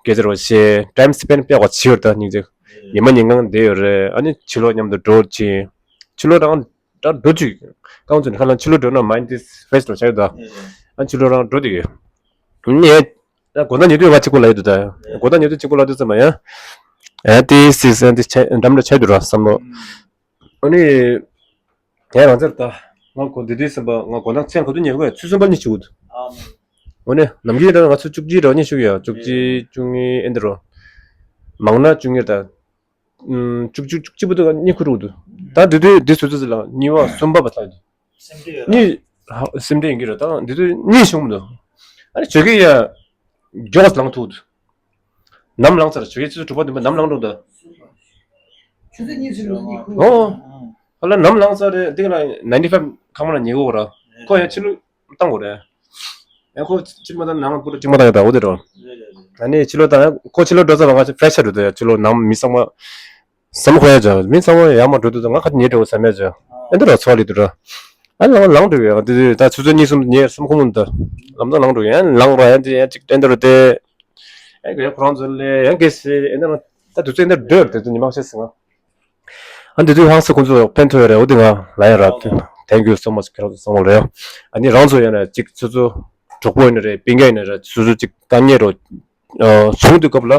སྐད་ཆ་རོགས་བཤད། ཊའིམ་སི་པེན་ཌི་དཔེ་བ་བྱེད་ཡོད་ད་སྙིང་རྗེ། ཉི་མ་ཉིན་གང་བསྡད་ཡོད་རེད། ཨ་ནི་ཕྱི་ལོགས་མཉམ་དུ་འགྲོ་ཅིང་། ཕྱི་ལོགས་རང་ད་འགྲོ་ཅིག་རྐང་བཙུགས་ནས་ཁ་ལག་ཕྱི་ལོགས་འགྲོ་ན་མའིན་ཌི་ཏིས་ཕེ་རེ་ཤི་ལ་ཆགས་ཡོད་ད། ཨ་ཕྱི་ལོགས་རང་འགྲོ་བསྡད་ཡོད། ངས་ད་དགོང་དག་ཉལ་དུས་བ་གཅིག་པོ་ལ་ཡོད་དུ་ད། དགོང་དག་ཉལ་དུས་གཅིག་པོ་ལ་དུས་ཙམ་པ་ཡ། ཨ་ཏི་སི་སི་ཨ་ཏི་ཆ་འགྲམ་ལ་ཆ་དུ་ར་བསམ་བློ། ཨ་ནི། དེ་རང་ཚར་ད། ང་གོ་འདི་དུས་ཙམ་པ་ང་དགོང་དག་མཚན་ག་དུས་ཉལ་གོ་ཡ་ཆུ་ཚོད་པ་གཉིས་བྱུག་འདུག་ཨ་ནི་ནམ་རྒྱུན་ད་ང་ཚོ་བཅུ་གཅིག་ར་གཉིས་བྱུག་ཡ་བཅུ་གཅིག་བཅུ་གཉིས་ཨེ་འདི་རོ། མང་ན་བཅུ་གཉིས་ད། ཨུམ། བཅུ་གཅིག་བཅུ་གཅིག་པོ་དུ་གཉིད་ཁུག་རུག་འདུག་ད་དེ་དུས་དེ་ཚོ་ཚོ་ལ་གཉིས་པ་གསུམ་པ་བ་ལྟ་འདུག་གཉིད། ཧ་སེམས་ཁྲལ་ཡིན་གྱི་རེད་ད་དེ་དུས་གཉིད་ཤོང་མི་འདུག་ཨ་ནི་ཇོ་ཀི་ཡ་མགྱོགས་ལངས་ཐུབ་འདུག་ནམ་ལངས་ཚར་ཇོ་ཀི་ཆུ་ཚོད་དྲུག་པ་བདུན་པ་ནམ་ལངས་འགྲོ་འདུག་ཆུ་ཚོད་གཉིས་ཚོད་ལ་གཉིད་ཁུག་ཨོ། ཧ་ལ་ནམ་ལངས་ཚར་རེད་འདི་ག་ལ་ནའིན་ཊི་ཕའིབ་ཁང་མ་ལ་ཉལ་གོ་ར་ཁོ་ཡ་ཕྱི་ལུགས། བཏང་དགོས་རེད། ཡང་ཁོ་ཕྱི་མ་དང་ནང་པུ་ར་གཅིག་མ་བཏང་ཡ་ད་འོ་དེ་རོ། ཨ་ནི་ཕྱི་ལོགས་བཏང་ཡ་ཁོ་ཕྱི་ལོགས་འགྲོ་ས་ལ་ང་ཚོ་ཕེ་ཤ་འགྲོ་དུ་ཡ་ཕྱི་ལོགས་ནང་མི་ཚང་མ་བསམ་ཁོ་ཡ་ཅག་མི་ཚང་མ་ཡར་མར་འགྲོ་དུ་ང་ཁ་ཉེ་འགྲོ་བསམ་ཡ་ཅག་ཨ་འདི་ར་ཚོ་ལི་དུ་ར། ཨ་ལང་ལང་འགྲོ་ཡ་དེ་དུས་ད་ཆུ་ཚོད་གཉིས་གསུམ་ཉེ་བསམ་ཁོ་མོ་ད་ལམ་སང་ལང་འགྲོ་ཡ་ལང་ར་ཡ་འདི་ཡ་གཅིག་ཨེ་འདི་ར་དེ། ཨ་ཁོ་རང་ཚོ་ལས་ཡ་གེ་སི་ཨེ་འདི་ར་ད་དུས་ཚོད་ཨེ་འདི་ར་འགྲོ་ཡ་དེ་དུས་ཉི་མ་ཤེས་སི་ང་། ཨ་འདི་དུས་ཧང་སེ་ཁོང་ཚོ་ཕན་ཐོགས་ཡོད་རེད། འོ་འདི་ང་ལ་ཡང་ར། Thank you so much ཁྱེད་རང་ཚོ་ཚང་མ་ལ་ཡང་། ཨ་ནི་རང་ཚོ་ཡང་ན་ཅིག་སོ་སོ་གྲོགས་པོ་ཡིན་ན་རེད་སྤུན་ཀྱག་ཡིན་ན་རེད་སོ་སོ་ཅིག་དཀའ་ངལ་རོ། བྱུང་དུས་སྐབས་ལ་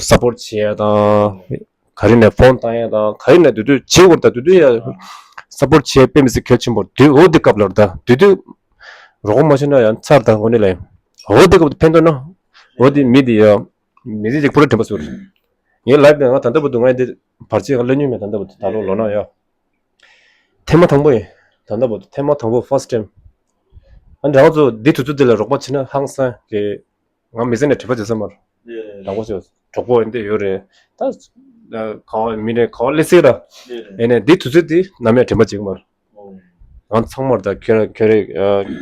སཔོར་ཊི་བྱེད་ཡ་དང་། ག་རེ་ནས་ཕོན་བཏང་ཡ་དང་ག་རེ་ནས་དུས་དུས་བྱེད་དགོས་རེད་ད་དུས་དུས་ཡ། སཔོར་ཊི་བྱེད་དཔེ་མི་སྲིད་གལ་ཆེན་པོ་རེད་དུས་འོ་འདི་སྐབས་ལ་རེད་ད་དུས་དུས། རོགས་པ་མ་བྱས་ན་ཡང་ཚར་དང་འོ་ནི་ལས། འོ་འདི་སྐབས་ཕན་ཐོགས་ན། འོ་འདི་མི་འདི་ཡ། མི་ཚེ་གཅིག་པུ་ར་དྲན་པ་ཟུར། ངའི་ལའིབ་ནང་ང་ད་ལྟ་བར་དུ་ང་འདི་བར་ཆད་ག་ལ་ཉུང་མེད་ད་ལྟ་བར་དུ་ད་ལོ་ལོ་ན་ཡ། ཐེངས་མ་དང་པོ་ཡིན། ད་ལྟ་བར་དུ་ཐེངས་མ་དང་པོ་ཕར་སི་ཊི་ཊེམ། ཨ་ནི་རང་ཚོ་འདི་དུས་ཚོད་འདི་ལ་རོགས་པ་བྱེད་ན་ཧང་སང་གི། ང་མི་ཚེ་ནས་དྲན་པ་བརྗེད་ས་མ་རེད། དང་པོ་ཞིག་གྲོགས་པོ་འདི་ཡོད་རེད། ད་ག་བ་མི་རེད་ག་བ་སླེབས་སྲིད་ར། ཡིན་ནའི་འདི་དུས་ཚོད་འདི་ནམ་ཡང་དྲན་པ་བརྗེད་ཀྱི་མ་རེད། ང་ཚང་མར་ད་ཁྱོད་ར་ཁྱོད་རེ་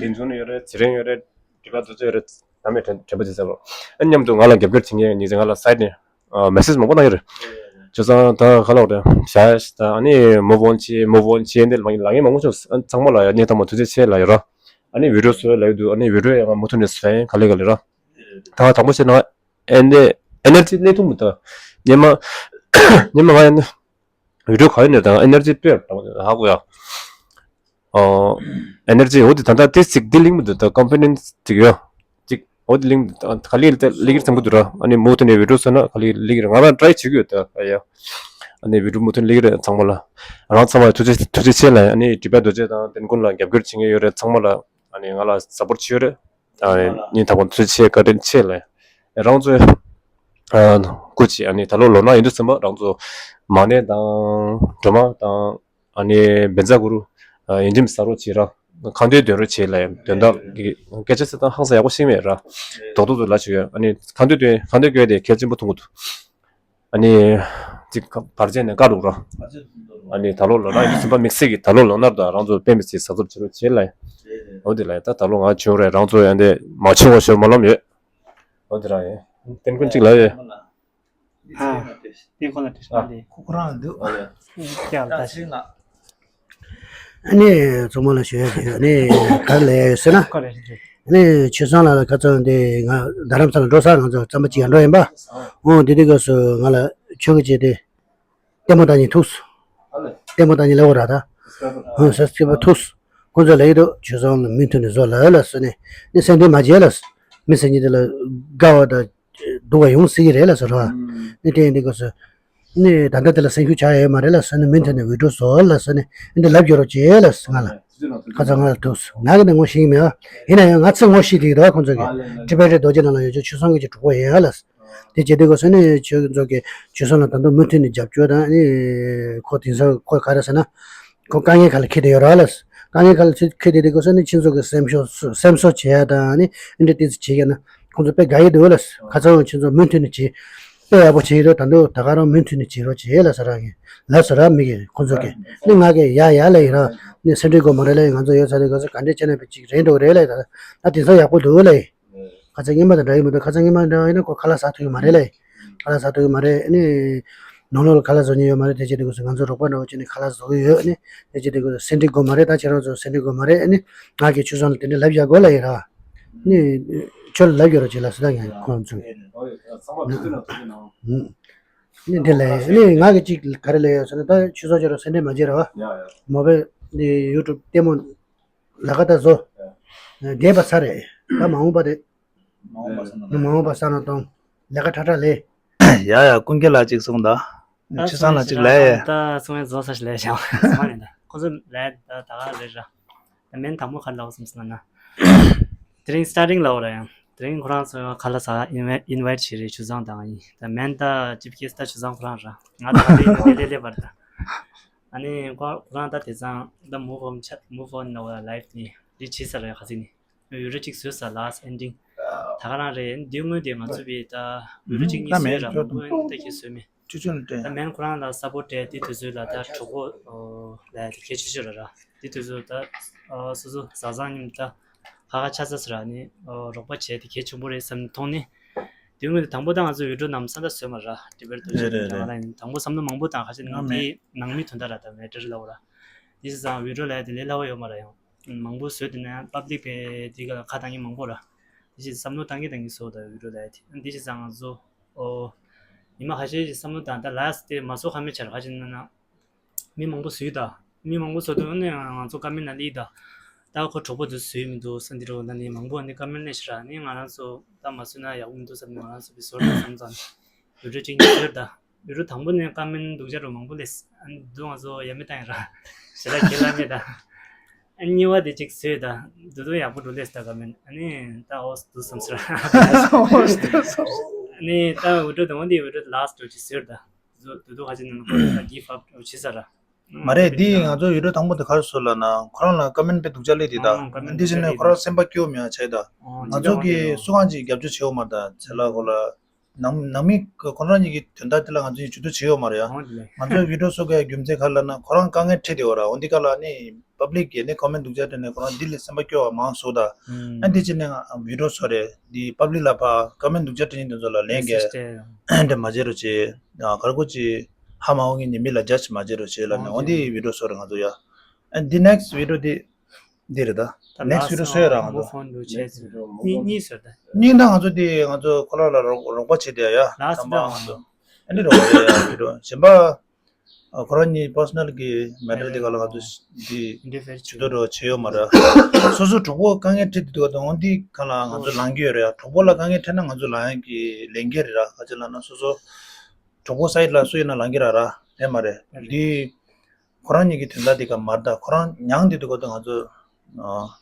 དེ་འཛུགས་ནས་ཡོད་རེད་ཚེ་རིང་ཡོད་རེད་སྒྲིག་པ་དུས་ཚོད་ཡོད་རེད་ནམ་ཡང་དྲན་དྲན་པ་བརྗེད་ས་རོགས། ཨ་མཉམ་དུ་ང་ལ་རྒྱབ་སྐྱོར་བྱེད་མཁན་ཉིན་མཚན་ང་ལ་སའིཊ་ནས་མེ་སེཇ་མང་པོ་བཏང་ཡོད་རེད། བྱས་ཙང་ད་ག་ལ་རེད་བྱས་ད་ཨ་ནི་མུ་ཝོན་བྱེད་མུ་ཝོན་བྱེད་འདི་ལ་ལ་ངན་མང་པོ་བྱུང་ཨ་ཚང་མ་ལ་ཡ་ནས་ཐང་མ་དུས་ཚོད་ཆེ་ལ་ཡོད་ར། ཨ་ནི་བི་ཌིའོ་བཟོ་ལ་ཡོད་དུས་ཨ་ནི་བི་ཌིའོ་ཡང་ང་མུ་མཐུད་ནས་བཟོ་ཡིན་ག་ལེ་ག་ལེ་ར། ད་དང་པོ་བྱས་ན་ཨེ་ནི་ཨེ་ནར་ཇི་གནས་ཐུབ་མི་ད། ཉི་མ་ཉི་མ་ང་ཡང་ནི་བི་ཌིའོ་ག་ཡོད་ནས་དང་ཨེ་ནར་ཇི་སྤེལ་དང་ཧ་གོ་ཡ། ཨོ། ཨེ་ནར་ཇི་འོ་དེ་ད་ལྟ་དེ་ཚིག་དེ་ལིང་མི་འདུག་ད་ཀོན་ཕི་ཌེན་སི་ཅིག་ཡོད། ཅིག་འོ་དེ་ལིང་མི་འདུག་ད་ག་ལེ་ལི་ལི་གིར་ཚང་གི་འདུག་ར་ཨ་ནི་མུ་མཐུད་ནས་བི་ཌིའོ་བཟོས་ན་ག་ལེ་ལི་གིར་ང་རང་ཊ་རའི་བྱེད་ཀྱི་ཡོད་ད་ཨ་ཡ། ཨ་ནི་བི་ཌིའོ་མུ་མཐུད་ལི་གིར་ཚང་མ་ལ། རང་ཚང་མ་ཐུགས་རྗེ་ཐུགས་རྗེ་ཆེ་ལ་ཨ་ནི་སྒྲིབ་པ་རྡོ་རྗེ་དང་བསྟན་ཀུན་ལ་རྒྱབ་སྐྱོར་བྱེད་མཁན་ཡོད་རེད་ཚང་མ་ལ་ཨ་ནི་ང་ལ་སཔོར་ཊི་བྱེད་ཡོད་རེད། ཨ་ནི་ཉིན་ཐག་པ་ཚོས་ཆེ་བཀའ་དྲིན་ཆེ་ལ། རང་ཚོའི་སྐུ་མཁྱེན་ཨ་ནི་ད་ལོ་ལོ་ན་ཡིན་དུས་ཙམ་པ་རང་ཚོ་མ་ཎི་དང་སྒྲོལ་མ་དང་ཨ་ནི་བཛྲ་གུ་རུ་ཡོངས་འཛིན་ཟ་རོགས་བྱེད་ར་ཁ་འདོན་འདོན་རོགས་བྱེད་ལ་དོན་དག་གི་སྐད་ཆ་ཟེར་སྟངས་ཧང་སང་ཡག་པོ་ཤེས་མེད་ར། རྡོག་རྡོག་ཏུ་ལ་བྱེད་ཡོད་ཨ་ནི་ཁ་འདོན་འདོན་ཁ་འདོན་དགོས་དེ་གལ་ཆེན་པོ་མཐོང་གི་འདུག་ཨ་ནི། ཅིག་བར་ཆད་ནས་བཀག་འདུག་ར། ཨ་ནི་ད་ལོ་ལོ་ན་ཡིན་ཟིན་པ་དམིགས་བསལ་གྱི་ད་ལོ་ལོ་ནར་དང་རང་ཚོ་དཔེ་མི་སྲིད་གཟབ་གཟབ་བྱེད་རོགས་བྱེད་ལ། འོ་དེ་ལ་ད་ད་ལོ་ང་བྱུང་རེད་རང་ཚོ་ཡང་དེ་མ་བྱུང་བ་ཞོར་མ་ལོམ་ཡོད། འོ་དེ་རང་ཡིན། བསྟན་ཀུན་གཅིག་ལ་ཡོད། ཨ། དེ་ཁོ་ན་དེ་ཤ་ལེ། ཁོ་ཁོ་རང་འདུག་ཨ་ལེ། ཀྱང་ད་ཤིང་ལ། ཨ་ནི་ཚང་མ་ལ་ཞུ་ཡ་ཡོད་ཨ་ནི་ག་རེ་ལབ་ཡ་ཡོད་ཟེར་ན། ཁོ་རེ་རེ། ཨ་ནི་ཆོས་བཟང་ལགས་ལ་ཁ་ཚང་དེ་ང་རྡ་རམ་ས་ལ་འགྲོ་ས་ང་ཚོ་རྩམ་པ་གཅིག་ཡར་འགྲོ་ཡིན་པ། འོ་དེ་དུས་སྐབས་སུ་ང་ལ་ཆོས་ཀྱི་ཆེད་དེ་ལྟད་མོ་ལྟ་ཉིན་ཐུགས་སུ། ལྟད་མོ་ལྟ་ཉིན་ལ་འོ་ར་ད། འོ་ས་སྐྱིད་པ་ཐུགས་སུ། ཁོང་ཚོ་ལ་ཡིད་དུ་ཆོས་བཟང་ལ་མུ་མཐུད་ནས་བཟོ་ལ་ལ་ཟེར་ནས་ནི་སེམས་དོན་མ་བརྗེད་ལ་མི་སེམས་ཉིད་དེ་ལ་དགའ་བ་དང་། སྡུག་པ་ཡོང་སྲིད་ཀྱི་རེད་ལ་ཟེར་བ། ནི་དེ་ཡིན་དུས་སྐབས་སུ། ནི་ད་ལྟ་དེ་ལ་སེམས་ཤུགས་ཆག་ཡོད་མ་རེད་ལ་ཟེར་ནས་མུ་མཐུད་ནས་འུད་སྒྲོག་བཟོ་ལ་ཟེར་ནས་འདི་ལབ་རྒྱུ་རོགས་བྱེད་ལ་ཟེར་ང་ལ། ཁ་ཚ་ང་ལ་ཐུགས་སུ་ང་གི་ནི་ངོ་ཤེས་ཀྱི་མེད་པ། ཡིན་ན་ཡང་ང་ཚེ་ངོ་ཤེས་ཀྱི་འདུག་ཁོང་ཚོ་གི་ཊི་བེ་ཊི་རྡོ་རྗེ་ནང་ལ་ཡོད་ཆོས་ཆོས་བཟང་གི་ཅིག་གྲོགས་པོ་ཡིན་ལ། དེ་བྱེད་དུས་སྐབས་སུ་ནི་ཆོས་ཚོགས་ཀྱི་ཆོས་བཟང་ལ་ད་དུང་མུ་མཐུད་ནས་རྒྱབ་སྐྱོར་དང་ནི་ཁོ་དེང་སང་ཁོ་ག་རེ་ཟེར་ན། ཁོ་དཀའ་ངལ་ཁ་ལ་འཁྱེར་ཏེ་ཡོད་ར་ལ། དཀའ་ངལ་ཁ་ལ་འཁྱེར་ཏེ་དེ་སྐབས་སུ་ནི་ཁྱེད་ཚོ་གི་སེམས་ཤོག་སེམས་གསོ་བྱེད་ཡ་དང་ནི་འདི་འདྲ་ཏིག་ཙམ་བྱེད་ཡ་ན་ཁོང་ཚོ་དཔེ་དགའ་ཡི་འདུག་ལ། ཁ་ཚ་ཁྱེད་ཚོ་མུ་མཐུད་ནས་བྱེད། དཔེ་ཡག་པོ་བྱེད་ཀྱི་འདུག་ད་འདུག་ད་ག་རང་མུ་མཐུད་ནས་བྱེད་རོགས་བྱེད་ལ་ཟེར་ར་ཡིན། ལབ་ཟེར་ར་མི་གི་ཁོང་ཚོ་གི་ནི་ང་གི་ཡ་ཡ་ལ་ཡིན་ར་ནི་སེ་འབྲས་དགོས་མ་རེད་ལ་ཡིན། ང་ཚོ་ཡོད་ཚ་རེད། ག་ཚོད་ག་འདྲས་བྱས་ན་ཅིག་རེད་འགྲོ་གི་རེད་ལ་ཡིན། ད་ད་དེང་སང་ཡག་པོ་འདུག་ལ་ཡིན། ཁ་ཚ་སྔོན་མ་དང་འདྲ་ཡི་མི་འདུག་ཁ་ཚ་སྔོན་མ་འདྲ་ཡིན་ན་ཁོ་ཁ་ལག་ཟ་ཐུབ་ཀྱི་མ་རེད་ལ་ཡིན། ཁ་ལག་ཟ་ཐུབ་ཀྱི་མ་རེད། ཨ་ནི་ནང་ལོགས་ལ་ཁ་ལག་བཟོ་མཁན་ཡོད་མ་རེད། དེ་བྱས་དུས་ང་ཚོ་རོགས་པ་འདྲ་བོ་བྱས་ནས་ཁ་ལག་བཟོ་གི་ཡོད། ཨ་ནི་དེ་བྱས་དུས་སེ་འབྲས་དགོས་མ་རེད། ད་ཁྱེད་རང་ཚོ་སེ་འབྲས་དགོས་མ་རེད། ཨ་ནི་ང་གི་ཆུ་བཟང་ལ་དེ་འདྲས་ལབ་ཡག་དགོས་ལ་ཡིན་ར། ནི་ཁྱོད་ལ་ལབ་ཡོད་ར་ཅིག་ལ་ཟེར་ད་ཡང་ཁོང་ཚོས། ནི་འདི་ལས་ནི་ང་གི་ཅིག་ག་རེ་ལས་ཡོད་ཟེར་ན། ད་ཆུ་བཟང་ཁྱོད་རང་སེ་འབྲས་མ་བརྗེད་ར་བ། མོ་བས་ནི་ཡུ་ཊུབ་ལྟད་མོ་ལ་ཀ་ད་བཟོ། བསྡད་པ་ཚར་རེད། ད་མ་འོངས་པ་དེ། མ་འོངས་པ་བསམ་ན་གཏོང་། ལས་ཀ་ཁྲ་ཁྲ་ལས། ཡ་ཡ་ཀུན་མཁྱེན་ལགས་གཅིག་གསུངས་དང་། ད་ཆུ་བཟང་ལགས་གཅིག་ལས་ཡ། ད་གསུང་ཡ་རྫོགས་ས་ཞིག་ལས་བྱུང་། སོང་ནས་ད་ཁོ་ཚོ་ལས་ད་ད་ག་རེད་ར། ད་མེན་དང་པོ་ག་ལ་བསམ་སོང་ན། དེ་རིང་སི་ཊར་ཊིང་ལ་འོ་ར་ཡང་། དེ་རིང་ཁོ་རང་ཚོ་ཁ་ལག་ཟ་ཨིན་ཝའི་ཊི་བྱེད་རེད། ཆུ་བཟང་དང་ཡིན། ད་མེན་ད་ཅིབ་ཀེ་སི་ད་ཆུ་བཟང་ཁོ་རང་ར། ང་ད་ལས་ལས་ལས་པར་ད། ཨ་ནི་ཁོ་ཁོ་རང་ད་དེ་ཚང་ད་མུ་ཝི་ཨོན་ཆ་མུ་ཝི་ཨོན་ལ་འོ་ར་ལའིབ་ནི་རི་བྱེད་ས་ར་ཡ་ཁ་ཚིག་ནི། བི་ཌི་ཡོ་གཅིག་བཟོས་ས་ལཱ་སི་ཊི་ཨེན་ཌིང་། ད་ག་རང་རེད། འདི་སྔོན་དེ་ང་ཚོ་བི་ད་བི་ཌི་ཡོ་གཅིག་གཉིས་བཟོས་ར་མང་པོ་ད་ཁྱེད་བཟོས་མེད། ཆུ་ཆུ་ནས་ད་སྤྲད། མེན་ཁོ་རང་ལ་སབ་པོར་ཊི་སྤྲད་དེ་དུས་ཚོད་ལ་ད་གྲོགས་པོ་ལ་དེ་གལ་ཆེ་ཤོས་ར་ར། དེ་དུས་ཚོད་ད་སོ་སོ་བཟའ་ཚང་མཉམ་ད་ཁ་ཁ་ཆ་ཚ་ཟེར་ར་ནི་རོགས་པ་བྱས་དེ་གལ་ཆེན་པོ་རེད་བསམ་མཐོང་ནི། དེ་སྔོན་དེ་དང་པོ་ད་ང་ཚོ་བི་ཌི་ཡོ་ནམ་ས་ད་བཟོས་མ་ར་ཌི་བེ་ཊི་དུ་རེད་རེད་རེད། དང་པོ་བསམ་བློ་མང་པོ་དང་ཁ་ཆེ་ནང་མི་ནང་མི་དོན་དག་ར་ད་མེ་ཊར་ལ་འོ་ར། དེ་སི་ཙང་བི་ཌི་ཡོ་ལ་དེ་ལས་སླ་བོ་ཡོད་མ་ར་ཡང་། མང་པོ་བཟོས་དེ་ནས་པབ་ལིག་པའི་དེ་ག་ཁ་བཏང་མཁན་མང་པོ་ར། དེ་བཞིན་བསམ་བློ་བཏང་གི་བཏང་གི་བཟོ་ད་བི་ཌི་ཡོ་ལ་དེ་དེ་བཞིན་ཙང་ང་ཚོ་ཨོ། ཉི་མ་ཁ་ཤས་ཀྱི་བསམ་བློ་བཏང་ད་ལ་སི་དེ་མ་བཟོ་ཁ་མེད་ཆར་ཁ་ཅིག་ན་ན། མི་མང་པོ་བཟོས་ད། མི་མང་པོ་བཟོ་དུས་ནས་ང་ཚོ་ཀ་མེན་ན་ལི་ད། ད་ཁོ་གྲོགས་པོ་དེ་བཟོས་མི་འདུག་ས་འདི་རོ་ད་ནི་མང་པོ་ནི་ཀ་མེན་ནས་ཤི་ར་ནི་ང་རང་ཚོ་ད་མ་བཟོས་ན་ཡག་པོ་མི་འདུག་བསམ་ནས་ང་རང་ཚོ་བི་བཟོ་ར་བསམ་ཙང་། བི་ཌི་ཡོ་གཅིག་གཉིས་བཟོས་ད། བི་ཌི་ཡོ་དང་པོ་ནས་ཀ་མེན་སྡུག་ཅག་རུ་མང་པོ་སླེབས། ཨ་ནི་དུ་ང་ཚོ་ཡ་མེད་བཏང་ཡ་ར། ཞེ་དྲག་ཁྱེད་ལ་མེད་ད། ཨ་གཉིས་པ་དེ་གཅིག་བཟོས་ད། དུ་དུ་ཡག་པོ་འགྲོ་སླེབས་ད་ཀ་མེན། ཨ་ནི་ད་ཨོ་སི་དུ་བསམ་ཟེར། ཨ་ནི་ད་འུ་ཏྲོ་དང་འདི་འུ་ཏྲོ་ལ་སི་ཊི་འགྲོ་ཅི་ཟེར་ད། དུ་དུ་ཁ་ཅིག་ནང་ཁོ་ད་གིབ་ཨབ་འགྲོ་ཅི་ཟེར་ར། མ་རེད། འདི་ང་ཚོ་འུ་ཏྲོ་དང་པོ་དེ་ག་རེ་བཟོས་ལབ་ན་ཁོ་རང་ལ་ཀ་མེན་དཔེ་སྡུག་ཅག་སླེབས་དེ་ད། ཨང་ཀ་མེན་འདི་བྱས་ནས་ཁོ་རང་སེམས་པ་སྐྱོ་མེད་ཡ་བྱས་ད། ང་ཚོ་གི་སུ་གང་ཅིག་རྒྱབ་སྐྱོར་བྱེད་འོ་མ་ད་ཚེ་ལ་ཁོ་ལ། ནང་ནང་མི་ཁོ་རང་གཉིས་ཀྱི་དོན་དག་དེ་ལ་ང་ཚོས་ཇུས་གཏོགས་བྱེད་ཡོད་མ་རེད་ཡ། ང་ཚོས་བི་ཌི་ཡོ་བཟོ་དགོས་རྒྱུ་མཚན་ག་རེ་ལབ་ན་ཁོ་རང་དཀའ་ངལ་འཕྲད་དེ་ཡོད་ར། འོ་འདི་ག་ལ་ནི་པབ་ལིག་གིས་ནི་ཀོ་མེན་སྡུག་ཅག་སྤྲད་ནས་ཁོ་རང་འདི་ལས་སེམས་པ་སྐྱོ་བ་མང་བཟོ་ད། ཨ་འདི་བྱས་ནས་ང་བི་ཌི་ཡོ་བཟོ་རེད། འདི་པབ་ལིག་ལ་ཕར་ཀོ་མེན་སྡུག་ཅག་སྤྲད་མཁན་དེ་ཚོ་ལ་ལན་རྒྱག་འདྲ་མ་བྱེད་རོགས་བྱེད། ག་རེ་གོ་ཅི་ཧ་མ་གོ་མཁན་ཉེས་མེད་ལ་ཇ་ཇི་མ་བྱེད་རོགས་བྱེད་ལབ་ནས་འོ་འདི་བི་ཌི་ཡོ་བཟོ་རེད་ང་ཚོ་ཡ། ཨ་འདི་ནེག་སི་བི་ཌི་ཡོ་འདི། འདི་རེད་ད། ད་next video་བཟོས་ཡ་ར་ང་ཚོ། ཕོན་འགྲོ་བྱས་ཚེ་གཉིས་གཉིས་བཟོས་ད། གཉིས་ད་ང་ཚོ་འདི་ང་ཚོ་ཁོ་རང་ལ་རོགས་རོགས་པ་བྱེད་དེ་ཡ་ཡ། ལ་སི་ད་ང་ཚོ་ཨ་ནི་རོགས་པ་བྱེད་ཡ་བི་ཌི་ཡོ་གཞན་པ། ཁོ་རང་གཉིས་པར་སོ་ནལ་གྱི་མེ་ཊར་འདི་ག་ལ་ང་ཚོ་འདི་ཇུས་གཏོགས་རོགས་བྱེད་ཡོད་མ་རེད། སོ་སོ་གྲོགས་པོ་དཀའ་ངལ་འཕྲད་དེ་འདུག་ད་འོ་འདི་ག་ལ་ང་ཚོ་ལངས་ཀྱི་ཡོད་རེད་ཡ། གྲོགས་པོ་ལ་དཀའ་ངལ་འཕྲད་ན་ང་ཚོ་ལངས་ཡ་གི་ལས་འགན་རེད་ར། ག་ཅི་ལབ་ན་སོ་སོ་གྲོགས་པོ་སའིཌ་ལ་སུ་ཡིན་ན་ལངས་ཀྱི་ར་ར་རེད་མ་རེད། འདི། ཁོ་རང་གཉིས་ཀྱི་དོན་དག་དེ་ག་མར་ད་ཁོ་རང་མྱངས་དེ་དུས་ག་དུས་ང་ཚོ་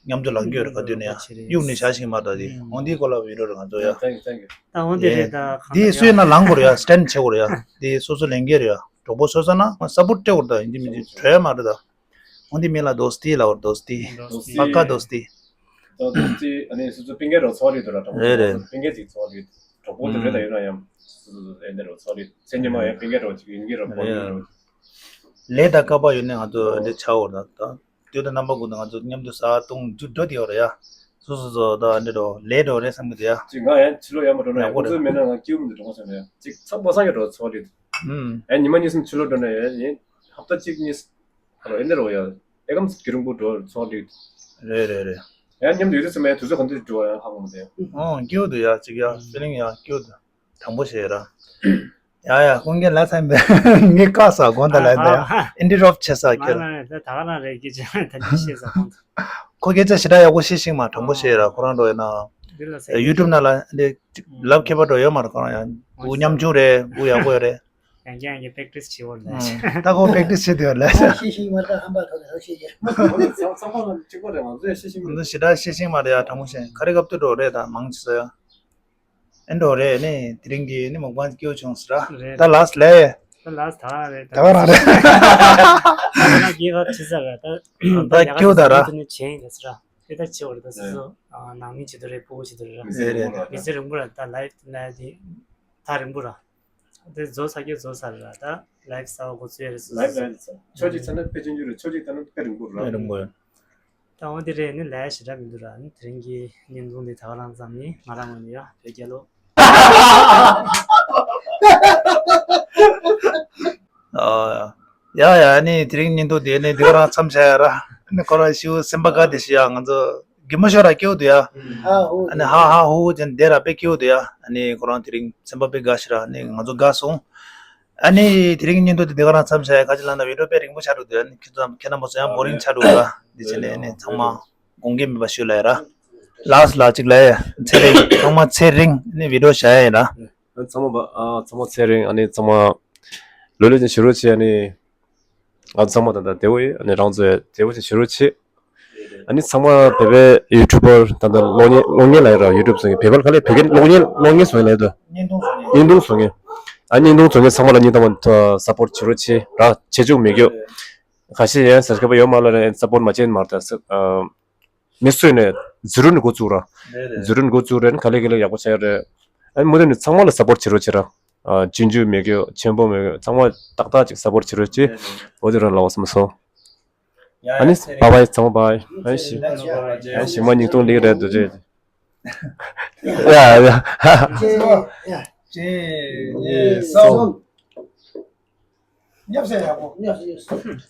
མཉམ་དུ་ལངས་རྒྱུ་རེད། ག་དུས་ནས་གཡུག་ནས་བཞག་ཤིང་མར་ད་དེ་འོང་དེའི་སྐོར་ལ་བི་ཌི་ཡོ་རེད་ང་ཚོ་ཡ། ད་འོང་དེ་རེད་ད་དེ་སུས་ན་ལངས་དགོས་རེད་ཡ། སི་ཊེན་ཌི་བྱེད་དགོས་རེད་ཡ། དེ་སོ་སོ་ལས་འགན་རེད་ཡ། གྲོགས་པོ་ཚོ་ས་ན་སབ་པོར་ཊི་སྤྲད་དགོས་རེད་ད། ཡིན་གཅིག་མིན་གཅིག་བྲོས་མ་རེད་ད། འོང་དེ་མིང་ལ་དོ་སྟི་ལ་བར་དོ་སྟི། པ་ཀ་དོ་སྟི། དོ་སྟི་ཨ་ནི་སོ་སོ་པིན་ཀེ་རོ་ཚོགས་རེད་འདུག་ར། གྲོགས་པོ་རེད་རེད། པིན་ཀེ་ཅིག་ཚོགས་རེད། གྲོགས་པོ་དེ་འདྲ་ད་ཡོད་ན་ཡང་སོ་སོ་ཨེ་འདྲ་རོ་ཚོགས་རེད། མཚན་ཉིད་མ་ཡང་པིན་ཀེ་རོ་ཅིག་ཡིན་གྱི་རོ་བོ་ཡིན་རོ། ལས་དང་སྐལ་པ་ཡོད་ནས་ང་ཚོ་འདི་ཆའོ་ད་ད་དུས་དང་རྣམ་པ་ཀུན་ཏུ་ང་ཚོ་མཉམ་དུ་ཟ་འཐུང་རྒྱུ་འགྲོ་དེ་ཡོད་རེད་ཡ། སོ་སོ་སོ་ད་འདི་འགྲོ་ལས་འགྲོ་རེད་བསམ་གི་འདུག་ཡ། ཅིག་ང་ཡང་ཕྱི་ལོགས་ཡར་མར་འགྲོ་ན་ཡང་ཁོང་ཚོའི་མེད་ན་ང་སྐྱིད་པོ་མི་འདུག་གྲོགས་པོ་ཚོ་ནས་ཡང་ཅིག་ཚང་མ་སང་གི་འགྲོ་ཚོགས་རེད། ཨུམ། ཡང་ཉི་མ་གཉིས་གསུམ་ཕྱི་ལོགས་འགྲོ་ན་ཡང་ཡིན་ཧབ་ཏ་གཅིག་གཉིས་ཨ་རོ་ཨེ་འདྲ་རོ་ཡ་ཨེ་ཀམ་སི་གི་རིང་པོ་འགྲོ་ཚོགས་རེད། རེད་རེད་རེད། ཡང་མཉམ་དུ་ཡོད་དུས་ཚང་མ་ཡང་དུས་ཚོད་གང་དུ་འགྲོ་བ་ཡང་ཧ་གོ་མི་འདུག་ཨོ་སྐྱིད་པོ་འདུག་ཡ། ཅིག་ཡ་ཕི་ལིང་ཡ་སྐྱིད་པོ་འདུག་དྲང་པོ་བཤད་ར། ཡ་ཡ་ཀུན་མཁྱེན་ལ་ཚན་པས་ངའི་བཀའ་ཟ་དགོངས་དག་ལ་ཡིན་ད་ཡ། ཨིན་ཊར་རབ་བྱེད་ས་ཁྱེར། མ་ན་རེད་ད་ད་ག་རང་རེད་སྐད་ཆ་ད་ནི་བཤད་ས་དགོངས་དག་ཁོ་སྐད་ཆ་ཞེ་དྲག་ཡག་པོ་བཤད་ཤིང་མ་དྲང་པོ་བཤད་ར། ཁོ་རང་འགྲོ་ཡིན་ན། འདི་ལ་ཟེར་ཡུ་ཊུབ་ནང་ལ་འདི་ལབ་མཁས་པ་འགྲོ་ཡོད་མ་རེད། ཁོ་རང་ཡང་འུ་ཉམ་ཆུང་རེད། འུ་ཡག་པོ་ཡོད་རེད། ཡང་བསྐྱར་ཡང་བསྐྱར་པེག་ཊི་སི་བྱེད་འོར་ལས། ད་ཁོ་པེག་ཊི་སི་བྱེད་དུས་ལས། ཤེས་ཤིང་མ་ད་ཧམ་པ་ཐོག་ནས་ཤེས་ཀྱི། ཚང་ཚང་མ་གཅིག་པ་རེད། ང་ཚོས་ཤེས་ཤིང་མ་འདི་ཞེ་དྲག་ཤེས་ཤིང་མ་རེད་ཡ། དྲང་པོ་བཤད་ག་རེ་སྐབས་དུ་འགྲོ་རེད་ད་མང་ཆེ་ས་ཡ། ཨེ་འགྲོ་རེད་ནི་དེ་རིང་གི་ནི་མུག་པང་སྐྱིད་པོ་བྱུང་ཟེར་ར། རེད། ད་ལགས་ལས། ད་ལགས་ད་རང་རེད་ད། ད་ག་རང་རེད། ད་རྒྱལ་ཁབ་ཆེ་ས་རེད་ད། ད་སྐྱིད་པོ་ད་ར། ད་ནི་བྱེད་ཡིན་ད་ཟེར་ར། དེ་ད་ཆེ་བ་རེད་ད་སོ་སོ། ནང་མི་བྱེད་དུ་རེད་ཕྲུ་གུ་བྱེད་དུ་རེད་ར། རེད་རེད། མི་ཚེ་རིང་པོ་ར་ད་ལའིབ་ལ་དེ་ད་རིང་པོ་ར། དེ་རྫོགས་ཚར་རྒྱུ་རྫོགས་ཚར་ར། ད་ལའིབ་གསར་པ་འགོ་ཚུགས་ཡ་རེད། སོ་སོ་ལའིབ་རེད། ཕྱོགས་གཅིག་ཚར་ན་དཔེ་ཆུང་ཆུང་རེད། ཕྱོགས་གཅིག་ཚར་ན་དཔེ་རིང་པོ་རེད། རིང་པོ་རེད། ད་འོ་དེ་རེད། ནི་ལས་ཞེ་དྲག་མི་འདུག་ར། ནི་དེ་རིང་གི་བརྙན་ཐུང་འདི་ད་ག་རང་ཙམ་ཡིན། ང་རང་ངོས་ནས་ཡ་བོད་རྒྱལ་ལོ། ཨ། ཡ་ཡ། ནི་དེ་རིང་བརྙན་ཐུང་དེ་ནི་དེ་ག་རང་མཚམས་བཞག་ཡ་ར། ནི་ཁོ་རང་ཞིའུ་སེམས་པ་དགའ་བསྡད་ཤག་ཡ། ང་ཚོ་གད་མོ་ཤོར་ར་སྐྱིད་པོ་འདུག་ཡ། ཨ་ཧོ། ཨ་ནི་ཧ་ཧ་ཧུ་ཧུ་ཅན་བསྡད་ར་དཔེ་སྐྱིད་པོ་འདུག་ཡ། ཨ་ནི་ཁོ་རང་དེ་རིང་སེམས་པ་དཔེ་དགའ་ཤག་ར། ནི་ང་ཚོ་དགའ་སོང་། ཨ་ནི་དེ་རིང་བརྙན་ཐུང་དེ་དེ་ག་རང་མཚམས་བཞག་ཡ། ཁ་ཅིག་ལབ་ན་བི་ཌིའོ་དཔེ་རིང་པོ་ཆགས་འགྲོ་འདུག་ཡ། ནི་ཁྱེད་ཚོ་ཁྱེད་རྣམ་པ་ཚོ་ཡང་བོ་རིང་ཆགས་འགྲོ་འདུག་ཡ། འདི་བྱས་ནས་ནི་ཚང་མ་དགོངས་འགལ་མེད་པ་ཞུ་ལབ་ཡ་ར། ལགས་སོ་ལགས། གཅིག་ལབ་ཡ། ཚེ་རིང་། ཚང་མ་ཚེ་རིང་ནི་བི་ཌིའོ་བཞག་ཡ་ཡིན་ར། ཚང་མ་བ་ཨ་ཚང་མ་ཚེ་རིང་། ཨ་ནི་ཚང་མ་ལོ་ལོ་ཅན་ཞུ་རོགས་བྱེད། ཨ་ནི་ང་ཚོ་ཚང་མ་ད་ལྟ་བདེ་པོ་ཡིན། ཨ་ནི་རང་ཚོ་བདེ་པོ་ཅིག་ཞུ་རོགས་བྱེད། ཨ་ནི་ཚང་མ་བོད་པའི་ཡུ་ཊུབ་པར་ད་ལྟ་གློག་བརྙན་གློག་བརྙན་ལབ་ཡ་ར། ཡུ་ཊུབ་བཟོ་མཁན་བོད་པ་ག་ལེ་བོད་སྐད་གློག་བརྙན་གློག་བརྙན་བཟོ་མཁན་ལབ་ཡ་དོ། བརྙན་ཐུང་བཟོ་མཁན། བརྙན་ཐུང་བཟོ་མཁན། ཨ་བརྙན་ཐུང་བཟོ་མཁན་ཚང་མ་ལ་སྙིང་ཐག་པ་ནས་སཔོར་ཊི་བྱེད་རོགས་བྱེད་ར། བྱེད་བཅུག་མི་དགོས། ཁ་ཤས་ཡང་ཟེར་མཁན་པ་ཡོད་མ་ལ་རེད། སཔོར་ཊི་མ་བྱེད་མ་རེད། ཨ་མི་སུ་ནས་ཛི་རོ་ནས་འགོ་བཙུགས་ར། རེད་རེད། ཛི་རོ་ནས་འགོ་བཙུགས་ར། ཨ་ནི་ག་ལེ་ག་ལེ་ཡག་པོ་ཆགས་ཡོད་རེད། ཨ་ནི་མུ་མཐུད་ནས་ཚང་མ་ལ་སཔོར་ཊི་བྱེད་རོགས་བྱེད་ར། ཨ་ཆུང་ཆུང་མི་དགོས། ཆེན་པོ་མི་དགོས། ཚང་མ་ཏག་ཏག་ཅིག་སཔོར་ཊི་བྱེད་རོགས་བྱེད། འོ་དེ་རང་ལ་བ་སམ་སོ། ཡ་ཨ་ནི་ཡ་ཚེ་རིང་། བཱའི་བཱའི། ཚང་མ་བཱའི། ཨ་ནི་ཞི། ལགས་སོ། ཨ་ནི་ཞི་མ་ཉིན་ཐུང་ལིག་རེད་འདུག་ཅེས། ཡ་ཡ། གཅིག་གཉིས་གསུམ། ཉབ་སེ་ཡག་པོ། ཉབ་སེ་ཉབ་སེ།